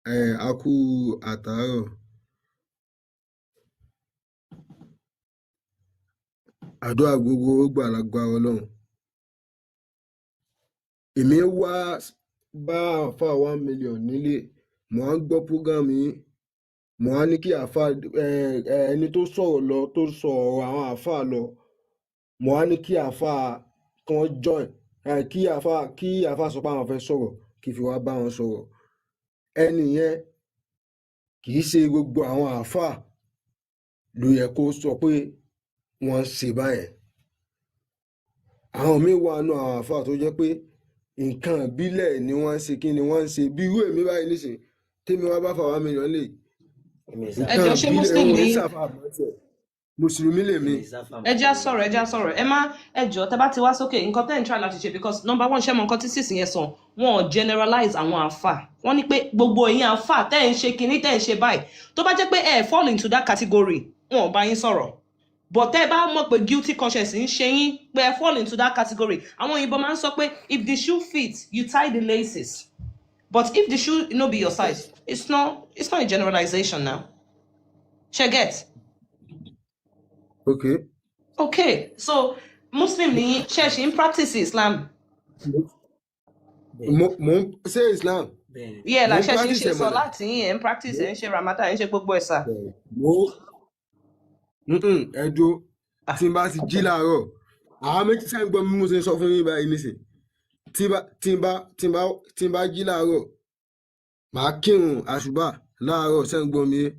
Ẹ a kú àtàárọ̀. Àdúrà gbogbo ó gbà lágbára Ọlọ́run. Èmi wá bá àáfàá 1 million nílé, mo á ń gbọ́ program yín, mo á ní kí àáfàá ẹni tó sọ̀rọ̀ lọ, tó sọ ọ̀rọ̀ àwọn àáfàá lọ, mo á ní kí àáfàá kan join kí àáfàá sọ pé àwọn fẹ́ sọ̀rọ̀, kí n fi wá bá wọn sọ̀rọ̀. Ẹni yẹn kì í ṣe gbogbo àwọn àáfàá ló yẹ kó sọ pé wọ́n ń ṣe báyẹn. Àwọn míín wà nù àwọn àáfàá tó jẹ́ pé nǹkan ìbílẹ̀ ni wọ́n ń ṣe. Kí ni wọ́n ń ṣe? Bí irú èmi báyìí nísìnyí, tèmi wá bá fà 1 million lè Ẹ nǹkan jọ, ṣé ìbílẹ̀ Muslim òun ní ni? sàfà àmọ́tẹ̀ mùsùlùmí lèmi. Ẹ jẹ́ á sọ̀rọ̀, ẹ jẹ́ á sọ̀rọ̀. Ẹ má, ẹ jọ, tẹ bá ti wá sókè, nǹkan tẹ́ ń try láti ṣe, because number one, ṣé mọ nǹkan tí sis yẹn sọ? Wọn ò generalize àwọn àáfà. Wọ́n ní pé gbogbo ẹ̀yin àáfà tẹ́ ẹ̀ ń ṣe kinní, tẹ́ ẹ̀ ń ṣe báyìí, tó bá jẹ́ pé ẹ fall into that category, wọn ò bá yín sọ̀rọ̀. But tẹ́ ẹ bá mọ̀ pé guilty conscience ń ṣe yín pé ẹ fall into that category, àwọn òyìnbó máa ń sọ pé if the shoe fits, you tie the laces, but if the shoe no be your size, it's not a generalization now. Ṣe get? Ok. Okay, so Muslim ni, ṣe ṣe ń practice Islam? Mo ń ṣe Islam. Yeah, Mo like ń ṣe ṣe ń practice ṣe ẹ̀ sọ mọ̀nà. láti yín, ẹ̀ ń practice, ẹ̀ ń ṣe Ramadan, ẹ̀ ń ṣe gbogbo ẹ̀ sà. Mo ẹ dúró, tí n bá ti jí láàárọ̀, àwọn méjì sẹ́yìn gbọ́ bí mo ṣe sọ fún yín báyìí nísìn, tí n bá jí láàárọ̀, màá kírun àṣùbà láàárọ̀. Sẹ́yìn gbọ́ mi yé?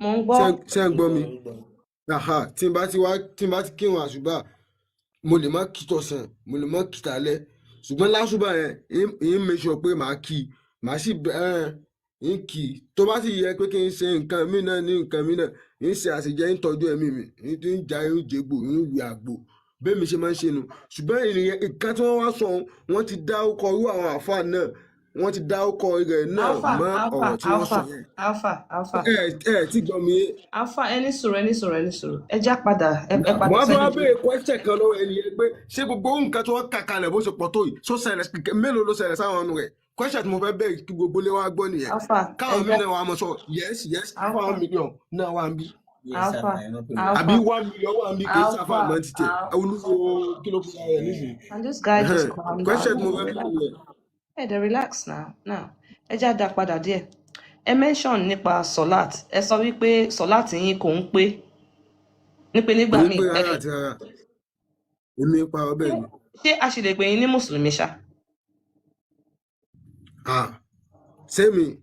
Mo ń gbọ́. Ṣé ń gbọ́ mi? Aha, tí n bá ti kírun àṣùbà, mo lè má kí tọ̀sán, mo lè má kí tàlẹ́, ṣùgbọ́n láṣùbà yẹn, ń make sure pé màá kí, màá sì ẹ́ ń kí. Tó bá sì yẹ pé kí n ṣe nǹkan mí náà ní nǹkan mí náà, ń ṣe àṣejẹ, ń tọ́jú ẹ̀mí mi, ń ja, ń jẹgbò, ń wí àgbo bẹ́ẹ̀ mi ṣe máa ń ṣe nu. Ṣùgbọ́n ènìyàn ìka tí wọ́n wá sọ ohun, wọ́n ti dá ọkọ̀ irú àwọn àáfàá náà. Wọ́n ti dárúkọ rẹ̀ náà Alpha, mọ́ Alpha, ọ̀rọ̀ tí wọ́n sọ Alpha, yẹn. Alpha, Alpha. Ẹ ẹ tí gbọ́ mi yé. Alpha, ẹni sọ̀rọ̀, ẹni sọ̀rọ̀, ẹni sọ̀rọ̀. Ẹ já padà, ẹ padà Mo wá fẹ́ wá sẹ́yìn. béèrè question kan lọ́wọ́ ẹni yẹn pé ṣé gbogbo nǹkan tí wọ́n kà kalẹ̀ bó ṣe pọ̀ tó yìí, ṣó ṣẹlẹ̀, mélòó ló ṣẹlẹ̀ sáwọn ọ̀nù rẹ̀? Question tí mo fẹ́ béèrè kí gbogbo ilé wa gbọ́ nìyẹn. Alpha, ẹ Káwọn já míì náà wà á mọ̀ sọ yes, Alpha, 1 million náà wà ń bí. Alpha, Àbí Alpha, 1 million wà ń bí, kì í ṣàfà Alpha, mọ́ ti tẹ̀. Alpha. Olúwo kí ló fún ara rẹ̀ nísìnyí? And this guy just calm down. Question tí mo fẹ́ béèrè nìyẹn. Ẹ dẹ̀ relax now. Now, ẹ já dá padà díẹ̀. Ẹ mention nípa Solat. Ẹ sọ wípé Solat yín kò ń pé. Ní pé nígbà Kò ń míì pé ẹ rárá lè. àti rárá. Èmi ń parọ́ bẹ́ẹ̀ ni. Ṣé a ṣì lè pè yín ní Mùsùlùmí ṣá? Ah, ṣé mi?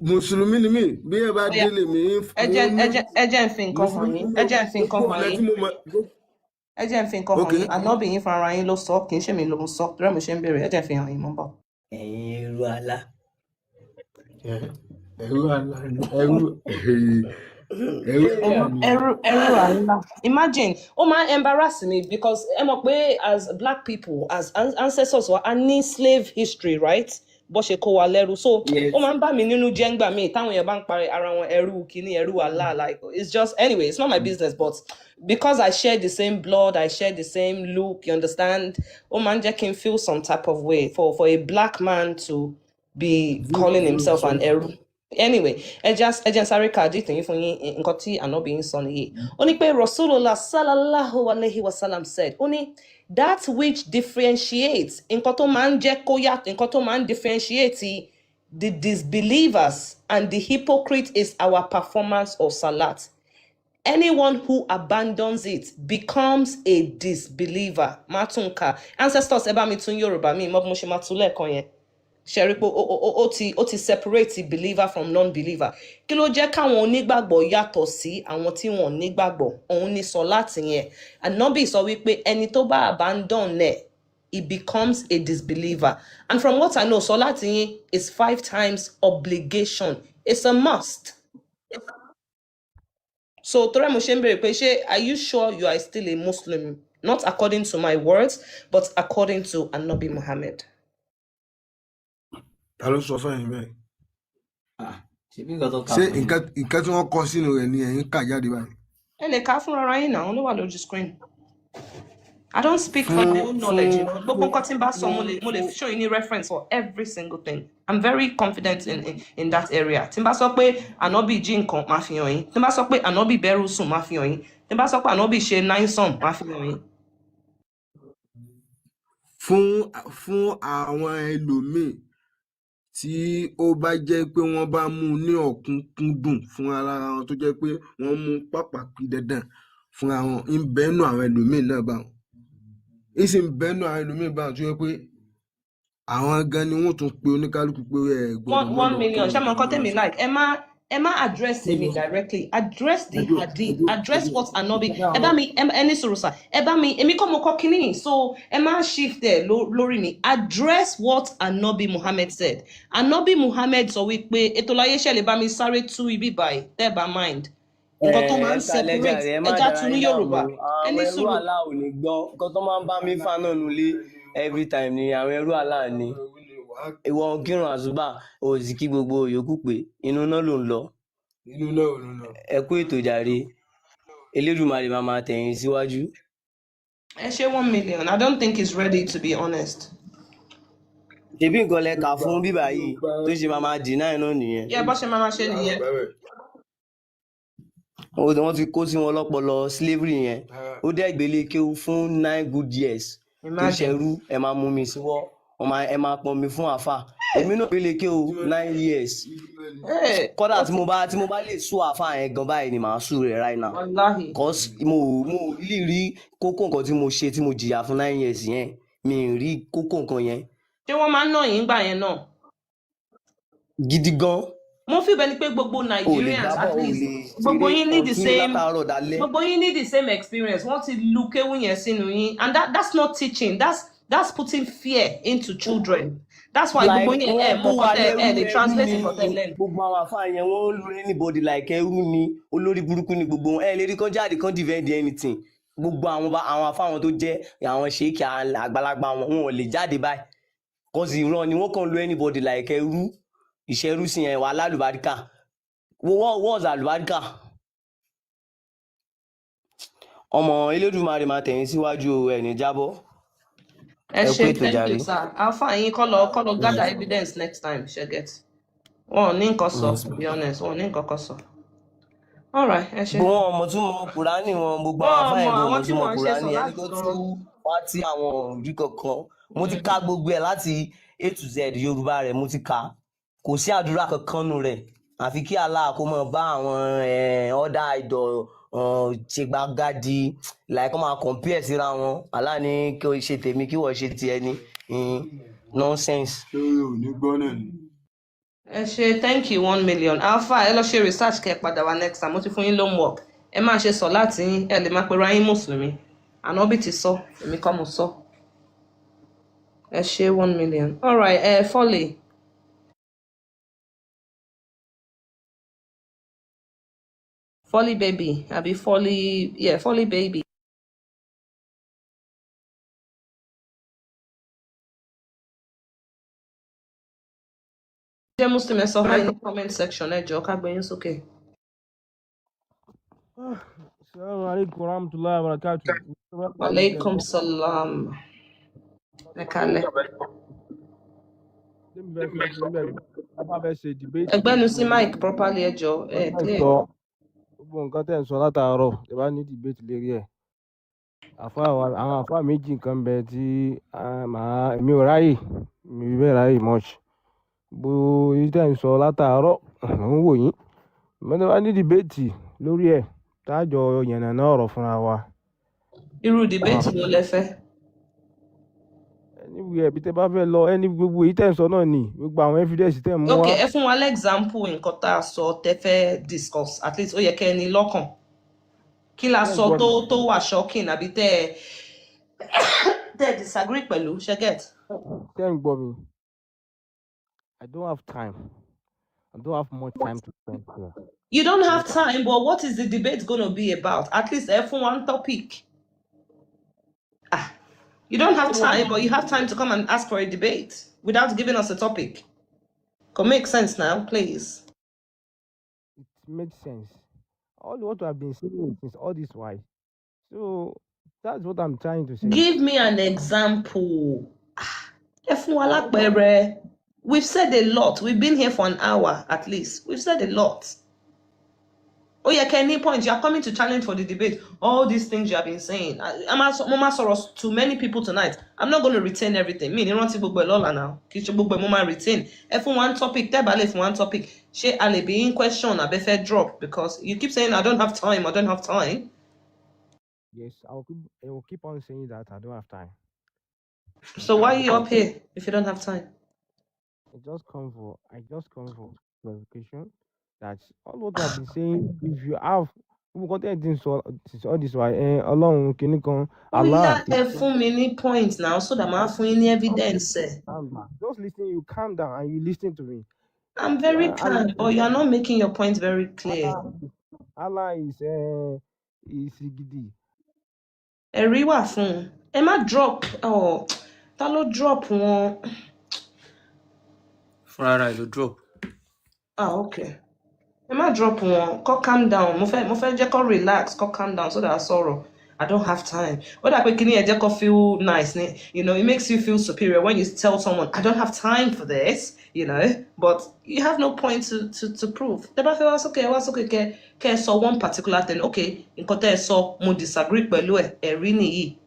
Mùsùlùmí ni mí, bí ẹ bá Ó yá, délé mi, ẹ mo jẹ́ ní ẹ jẹ́ ẹ jẹ́ ń fi nǹkan hàn Mùsùlùmí yín. ni Ẹ mí o. jẹ́ ń fi nǹkan Gbogbo hàn ọ̀nà yín. tí mo mọ̀. Ẹ jẹ́ ń fi nǹkan hàn Ok. yín. Ànábì yín fúnra yín ló sọ, kì í ṣe mi ló ń sọ. Torí ẹ̀ mo ṣe ń béèrè. Ẹ jẹ́ ń fi hàn yín, mo ń bọ̀. Ẹ̀yin ẹrú alá. Ẹrú àlá ni ẹrú àlá ni. Ẹrú Allah. Imagine, ó máa ń embarrass me because ẹ mọ̀ pé as black people, as ancestors wa, a ní slave history, right? Bó ṣe kó wa lẹ́rú. So, ó Yes. máa ń bà mí nínú jẹ́ ńgbà míì táwọn èèyàn bá ń parí ara wọn ẹrú kìíní, ẹrú Allah. Like, it's just, anyway, it's not my business, but because I share the same blood, I share the same look, you understand? Ó máa ń jẹ́ kí n feel some type of way for a black man to be calling himself an ẹrú. Anyway, ẹ jẹ́ n sáré ka hadith yín fún yín. Nǹkan tí ànábì yín sọ nìyí. Ó ní pé Rasulullah sallallahu alayhi wa sallam said, ó ní that which differentiates, nǹkan tó máa ń jẹ́ kó yàtọ̀, nǹkan tó máa ń differentiate the disbelievers and the hypocrite is our performance of salat. Anyone who abandons it becomes a disbeliever. Má tún kà. Ancestors, ẹ bá mi tún Yorùbá mi mọ bí mo ṣe máa tún lẹ́ẹ̀kan yẹn. Ṣe rí pé ó ti separate believer from non-believer? Kí ló jẹ́ káwọn onígbàgbọ́ yàtọ̀ sí àwọn tí wọ́n ò nígbàgbọ́? Òun ní sọláàtì yẹn. Ànábì sọ wípé ẹni tó bá abandon ẹ̀, he becomes a disbeliever. And from what I know, sọláàtì yín is five times obligation. It's a must. So torí ẹ̀ mo ṣe ń béèrè pé ṣé are you sure you are still a Muslim? Not according to my words, but according to Anabi Muhammad. Ta ló sọ fún ẹ̀yin bẹ́ẹ̀? Ah, ṣebí nǹkan tó kà Ṣé fún yín. nǹkan tí wọ́n kọ sínú rẹ̀ ni ẹ̀yin kà jáde báyìí? Ẹ lè kà á fúnra ara yín náà, ló wà lójú screen. I don't speak from Fún my own knowledge, you fún know. Gbogbo fún nǹkan tí n bá sọ, mo fún lè mo lè fún show you ní reference for every single thing. I'm very confident in that area. Tí n bá sọ pé Ànábì jí nǹkan, máa fi hàn yín. Tí n bá sọ pé Ànábì bẹ́rù sùn, máa fi hàn yín. Tí n bá sọ pé Ànábì ṣe ninesome, máa fi hàn yín. Fún àwọn ẹlòmíì tí ó bá jẹ́ pé wọ́n bá mú un ní ọ̀kúnkúndùn fún ara wọn, tó jẹ́ pé wọ́n mú pàpàpì dandan fúnra wọn, ń bẹ́nu àwọn ẹlòmíì náà bá wọn, ń sì ń bẹ́nu àwọn ẹlòmíì bá wọn tó jẹ́ pé àwọn gan ni wọ́n tún pe oníkálukú pé ẹ gbọ́dọ̀ One má one lọ million. kírun Ṣé mo nǹkan jàmáà tèmi sí. like? Ẹ má address mi directly. Address the Ẹjọ́ hadith. ẹjọ́ Address ẹjọ́ what Anobi. Ẹ bá mi ẹ ní sùúrù sà. Ẹ bá mi, èmi kọ́ mo kọ́ kínní, so ẹ má shift ẹ lórí mi. Address what Anobi Muhammad said. Anobi Muhammad sọ wípé ètò láyé ṣẹlẹ̀, bá mi sáré tú ibi báyìí tẹ́ ẹ bá mind. Nǹkan tó máa ń Ẹ kalẹ̀ separate jàre, ẹ má ẹja dára tú ní yín láàmú. Yorùbá. Ẹ Àwọn ní ẹrú sùúrù. àlá ò ní gbọ́. Nǹkan tó máa ń bá mi fà náà nulẹ̀ every time ni àwọn ẹrú àlá ni. Ìwọ kírun àsùbà, ò sì kí gbogbo yòókù pé inú náà ló ń lọ. Inú náà ò lọ. Ẹ kú ètò jàre. Elédùmarè máa máa tẹ̀yìn síwájú. Ẹ ṣe 1 million. I don't think he's ready, to be honest. Ṣebí nǹkan lẹ kà fún bíbá yìí tó ṣe máa máa deny náà nìyẹn. Yeah, bó ṣe máa máa ṣe nìyẹn. Wọ́n ti kó sí wọn lọ́pọlọ slavery yẹn. Ó dẹ́ gbélé kéwú fún 9 good years tó Imagine. ṣẹrú. Ẹ máa mú mi síwọ́, wọ́n máa ẹ máa pọn mi fún àáfà. Èmi náà gbélé kéwú 9 years. Hey, Kódà tí mo bá lè sue àáfà yẹn gan báyìí ni màá sue rẹ̀ right now. Wallahi. Cause mo really rí kókó nǹkan tí mo ṣe tí mo jìyà fún 9 years yẹn, mi ì rí kókó nǹkan yẹn. Ṣé wọ́n máa ń nà yín gbà yẹn náà? Gidi gan. Mo feel bẹ́ẹ̀ ni pé gbogbo O lè gbá Nigerians, at bọ̀, o least lè gbogbo ṣeré yín ní the ọtí same látàárọ̀ dalẹ́. gbogbo yín ní the same experience. Wọ́n ti lu kéwú yẹn sínú yín, and that's not teaching, that's putting fear into children. That's why Like gbogbo yín ẹ wọ́n mọ kó wa nǹkan tẹ lẹ́rú, ẹ lè ẹrú translate ni. nǹkan tẹ learn. Gbogbo àwọn àfáà yẹn, wọ́n ń lu anybody like ẹrú ni. Olórí burúkú ni gbogbo wọn. Ẹ lè rí kán jáde kán defend anything. Gbogbo àwọn àwọn àfáà wọn tó jẹ́ àwọn ṣèkì àgbàlagbà wọn, wọn ò lè jáde báyìí. Kò sì ràn ni wọ́n kàn lo anybody like ẹrú, ìṣerú sí yẹn wà lálùbáríkà. What's àlùbáríkà? Ọmọ Elédùmarè máa tẹ̀yìn síwájú o, ẹ̀ ní jábọ́. Ẹ Ẹ kú ṣe, ètò thank jàre. you, sir. Alpha, yín kọ́ lọ gather evidence next time, ṣe get? Wọn ò ní nǹkan sọ, Yes, to ma'am. be honest, wọn ò ní nǹkan kan sọ. Alright, ẹ ṣe. Gbogbo wọn ọmọ tún mọ Kùránì wọn, gbogbo àwọn Wọn àfáà mọ yẹn gan àwọn ọmọ tí tún mọ wọn ń ṣe Kùránì sọ ẹni láti tó gan. tú wá tí àwọn òrí kankan. Mo ti ka gbogbo ẹ̀ láti A to Z. Yorùbá rẹ̀ mo ti kà á, kò sí àdúrà kankan nù rẹ̀ àfi kí Allah kó mọ bá àwọn other idol ṣe gbàgádì, like kó máa compare síra wọn. Allah ní kí o ṣe tèmi, kí wọ́n ṣe tiẹ̀ ni. Nonsense. Ṣé o ní gbọ́ náà ni? Ẹ ṣe, thank you, 1 million. Alpha, ẹ lọ ṣe research kẹ́ ẹ padà wá next time. Mo ti fún yín homework. Ẹ máa ṣe sọ láti yín, ẹ lè máa pera yín mùsùlùmí. Ànábì ti sọ, èmi kọ́ mo sọ. Ẹ ṣe, 1 million. Alright, ẹ Folly. Folly baby, àbí Folly, yeah, Folly baby. Jẹ́ Muslim, ẹ sọ hi ní comment section, ẹ jọ̀ọ́, ká gbé yín sókè. Assalamu alaikum warahmatullahi wabarakatuh. Alaikum salam. Ẹ kálẹ̀. Tèmi fẹ́ sọ fún yín bẹ́ẹ̀, tá bá fẹ́ ṣe debate Ẹgbẹ́nu sí mic properly, ẹ jọ̀ọ́, ẹ nǹkan tẹ́ ń clear. sọ, gbogbo nǹkan tẹ́ ń sọ látàárọ̀, tẹ́ bá ní debate lérí ẹ̀. Àfáà wa, àwọn àfáà méjì kan ń bẹ tí màá, èmi ò ráyè, mi ò bẹ́ẹ̀ ráyè much. Bó èyí tẹ́ ń sọ látàárọ̀, mò ń wò yín. Mo tẹ́ bá ní debate lórí ẹ̀, tá a jọ yànnàná ọ̀rọ̀ fúnra wa. Irú Àwọn debate wo lẹ fẹ́? Anywhere bí tẹ́ bá fẹ́ lọ, ẹni gbogbo èyí tẹ́ ń sọ náà ni, gbogbo àwọn evidence tẹ́ ń mú Ok, wá. ẹ fún wa l'example nǹkan tá a sọ tẹ́ fẹ́ discuss. At least ó yẹ kẹ́ ẹ ní lọ́kàn. Kí la Ṣé ń sọ gbọ́ tó mi? tó wà shocking àbí tẹ́ ẹ disagree pẹ̀lú, ṣe get? Ṣé ń gbọ́ mi? I don't have time. I don't have much time to spend here. You don't have time, but what is the debate going to be about? At least ẹ fún one topic. Ah, you don't have time, but you have time to come and ask for a debate without giving us a topic. Can make sense now, please. It makes sense. All what I've been saying since all this while. So that's what I'm trying to say. Give me an example. Ah, ẹ fún wa lápẹẹrẹ. We've said a lot. We've been here for an hour at least. We've said a lot. Oh yeah, Kenny point. You are coming to challenge for the debate. All these things you have been saying. Mo máa sọ̀rọ̀ to many people tonight. I'm not going to retain everything. Mi ní rántí gbogbo ẹ̀ lọ́la now. Kì í ṣe gbogbo ẹ̀ mo máa retain. Ẹ fún one topic. Tẹ́ bá lè fún one topic. Ṣé a lè bí in question àbẹ́ fẹ́ drop? Because you keep saying I don't have time. I don't have time. Yes, I will keep on saying that I don't have time. So why are you up here if you don't have time? I just come for clarification that all what I've been saying, if you have gbogbo nǹkan tẹ́ ẹ̀ ti ń sọ since all this while, ẹ Ọlọ́run kìíní kan, Ó yá, Allah ẹ fún mi ní point now so that màá fún yín ní evidence ẹ̀. Calm down. Just listen, you calm down and you listen to me. I'm very Allah, calm, but you are not making your point very clear. Allah is gidi. Ẹ̀rí wà fún un. Ẹ má drop. Oh, ta ló drop wọn? Fúnra rẹ̀ ló drop. Ah, okay. Ẹ má drop wọn. Kọ́ calm down. Mo fẹ́ jẹ́ kó relax, kó calm down so that a sọ̀rọ̀. I don't have time. Ó dà pé kíní ẹ jẹ́ kó feel nice ni. It makes you feel superior when you tell someone, "I don't have time for this," but you have no point to prove. Tẹ́ bá fẹ́ wá sókè, ẹ wá sókè kẹ́ ẹ sọ one particular thing. Okay, nǹkan tẹ́ ẹ sọ, mo disagree pẹ̀lú ẹ̀, ẹ̀rí nìyí.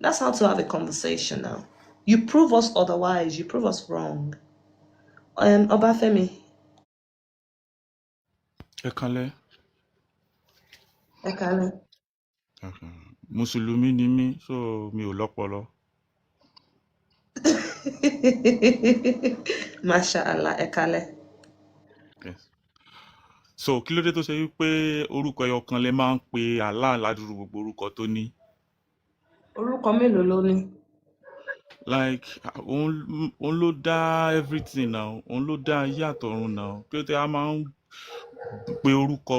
That's how to have a conversation now. You prove us otherwise, you prove us wrong. Ọbáfẹ́mi. Ẹ kalẹ́. Ẹ kálẹ́. Okay. Mùsùlùmí ni mí, so mi ò lọ́pọlọ. Masha Allah, ẹ kálẹ́. Yes. So kí ló dé tó ṣe wípé orúkọ ẹyọ kan lẹ máa ń pe Allah ládùúrú gbogbo orúkọ tó ní? Orúkọ mélòó ló ní? Like, òun ló dá everything now, òun ló dá ayé àtọ̀run now. Kí ló dé a máa ń pe orúkọ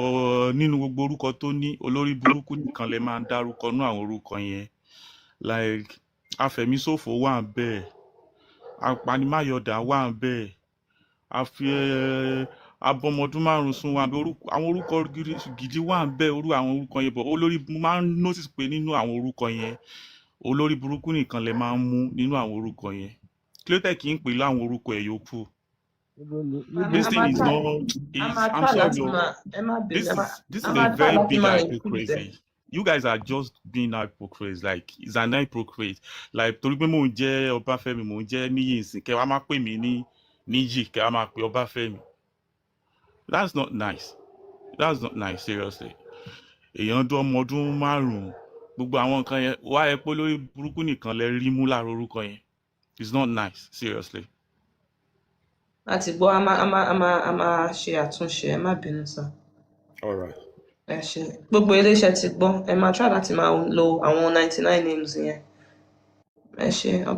nínú gbogbo orúkọ tó ní, olórí burúkú nìkan lẹ máa ń dárúkọ nú àwọn orúkọ yẹn? Like, afẹ̀míṣòfò wà bẹ́ẹ̀. Apanimáyọ̀dà wà ń bẹ̀, àfi abọmọdún márùn sún wà ń bẹ̀, orúkọ àwọn orúkọ gidi wà ń bẹ̀, orú àwọn orúkọ yẹn bọ̀ olórí. Mo máa ń notice pé nínú àwọn orúkọ yẹn, olórí burúkú nìkan lè máa ń mú nínú àwọn orúkọ yẹn. Kí ló tẹ̀ kí n pè láwọn orúkọ ẹ̀ yòókù? Níbo ni A níbo This a thing máa is try, not a is máa I'm try sorry láti o, máa, ẹ má bínú, this a máa is this a is a máa try very láti big máa increase ẹ. hypocrisy. You guys are just being hypocrites. Like, it's an hypocrite. Like, torí pé mò ń jẹ́ Ọbáfẹ́mi, mò ń jẹ́ Níyì nsìn, kẹ́ wá máa pè mí ní Níyì, kẹ́ wá máa pè Ọbáfẹ́mi. That's not nice. That's not nice, seriously. Èèyàn dún ọmọ ọdún márùn-ún, gbogbo àwọn nǹkan yẹn wá ẹ pé lórí burúkú nìkan lẹ rí mú lára orúkọ yẹn. It's not nice, seriously. A ti gbọ́, a máa ṣe àtúnṣe, ẹ má bínú sá. All right. Ẹ ṣe, gbogbo iléeṣẹ́ ti gbọ́, ẹ máa try láti máa lo àwọn 99 names yẹn. Ẹ ṣe ọba.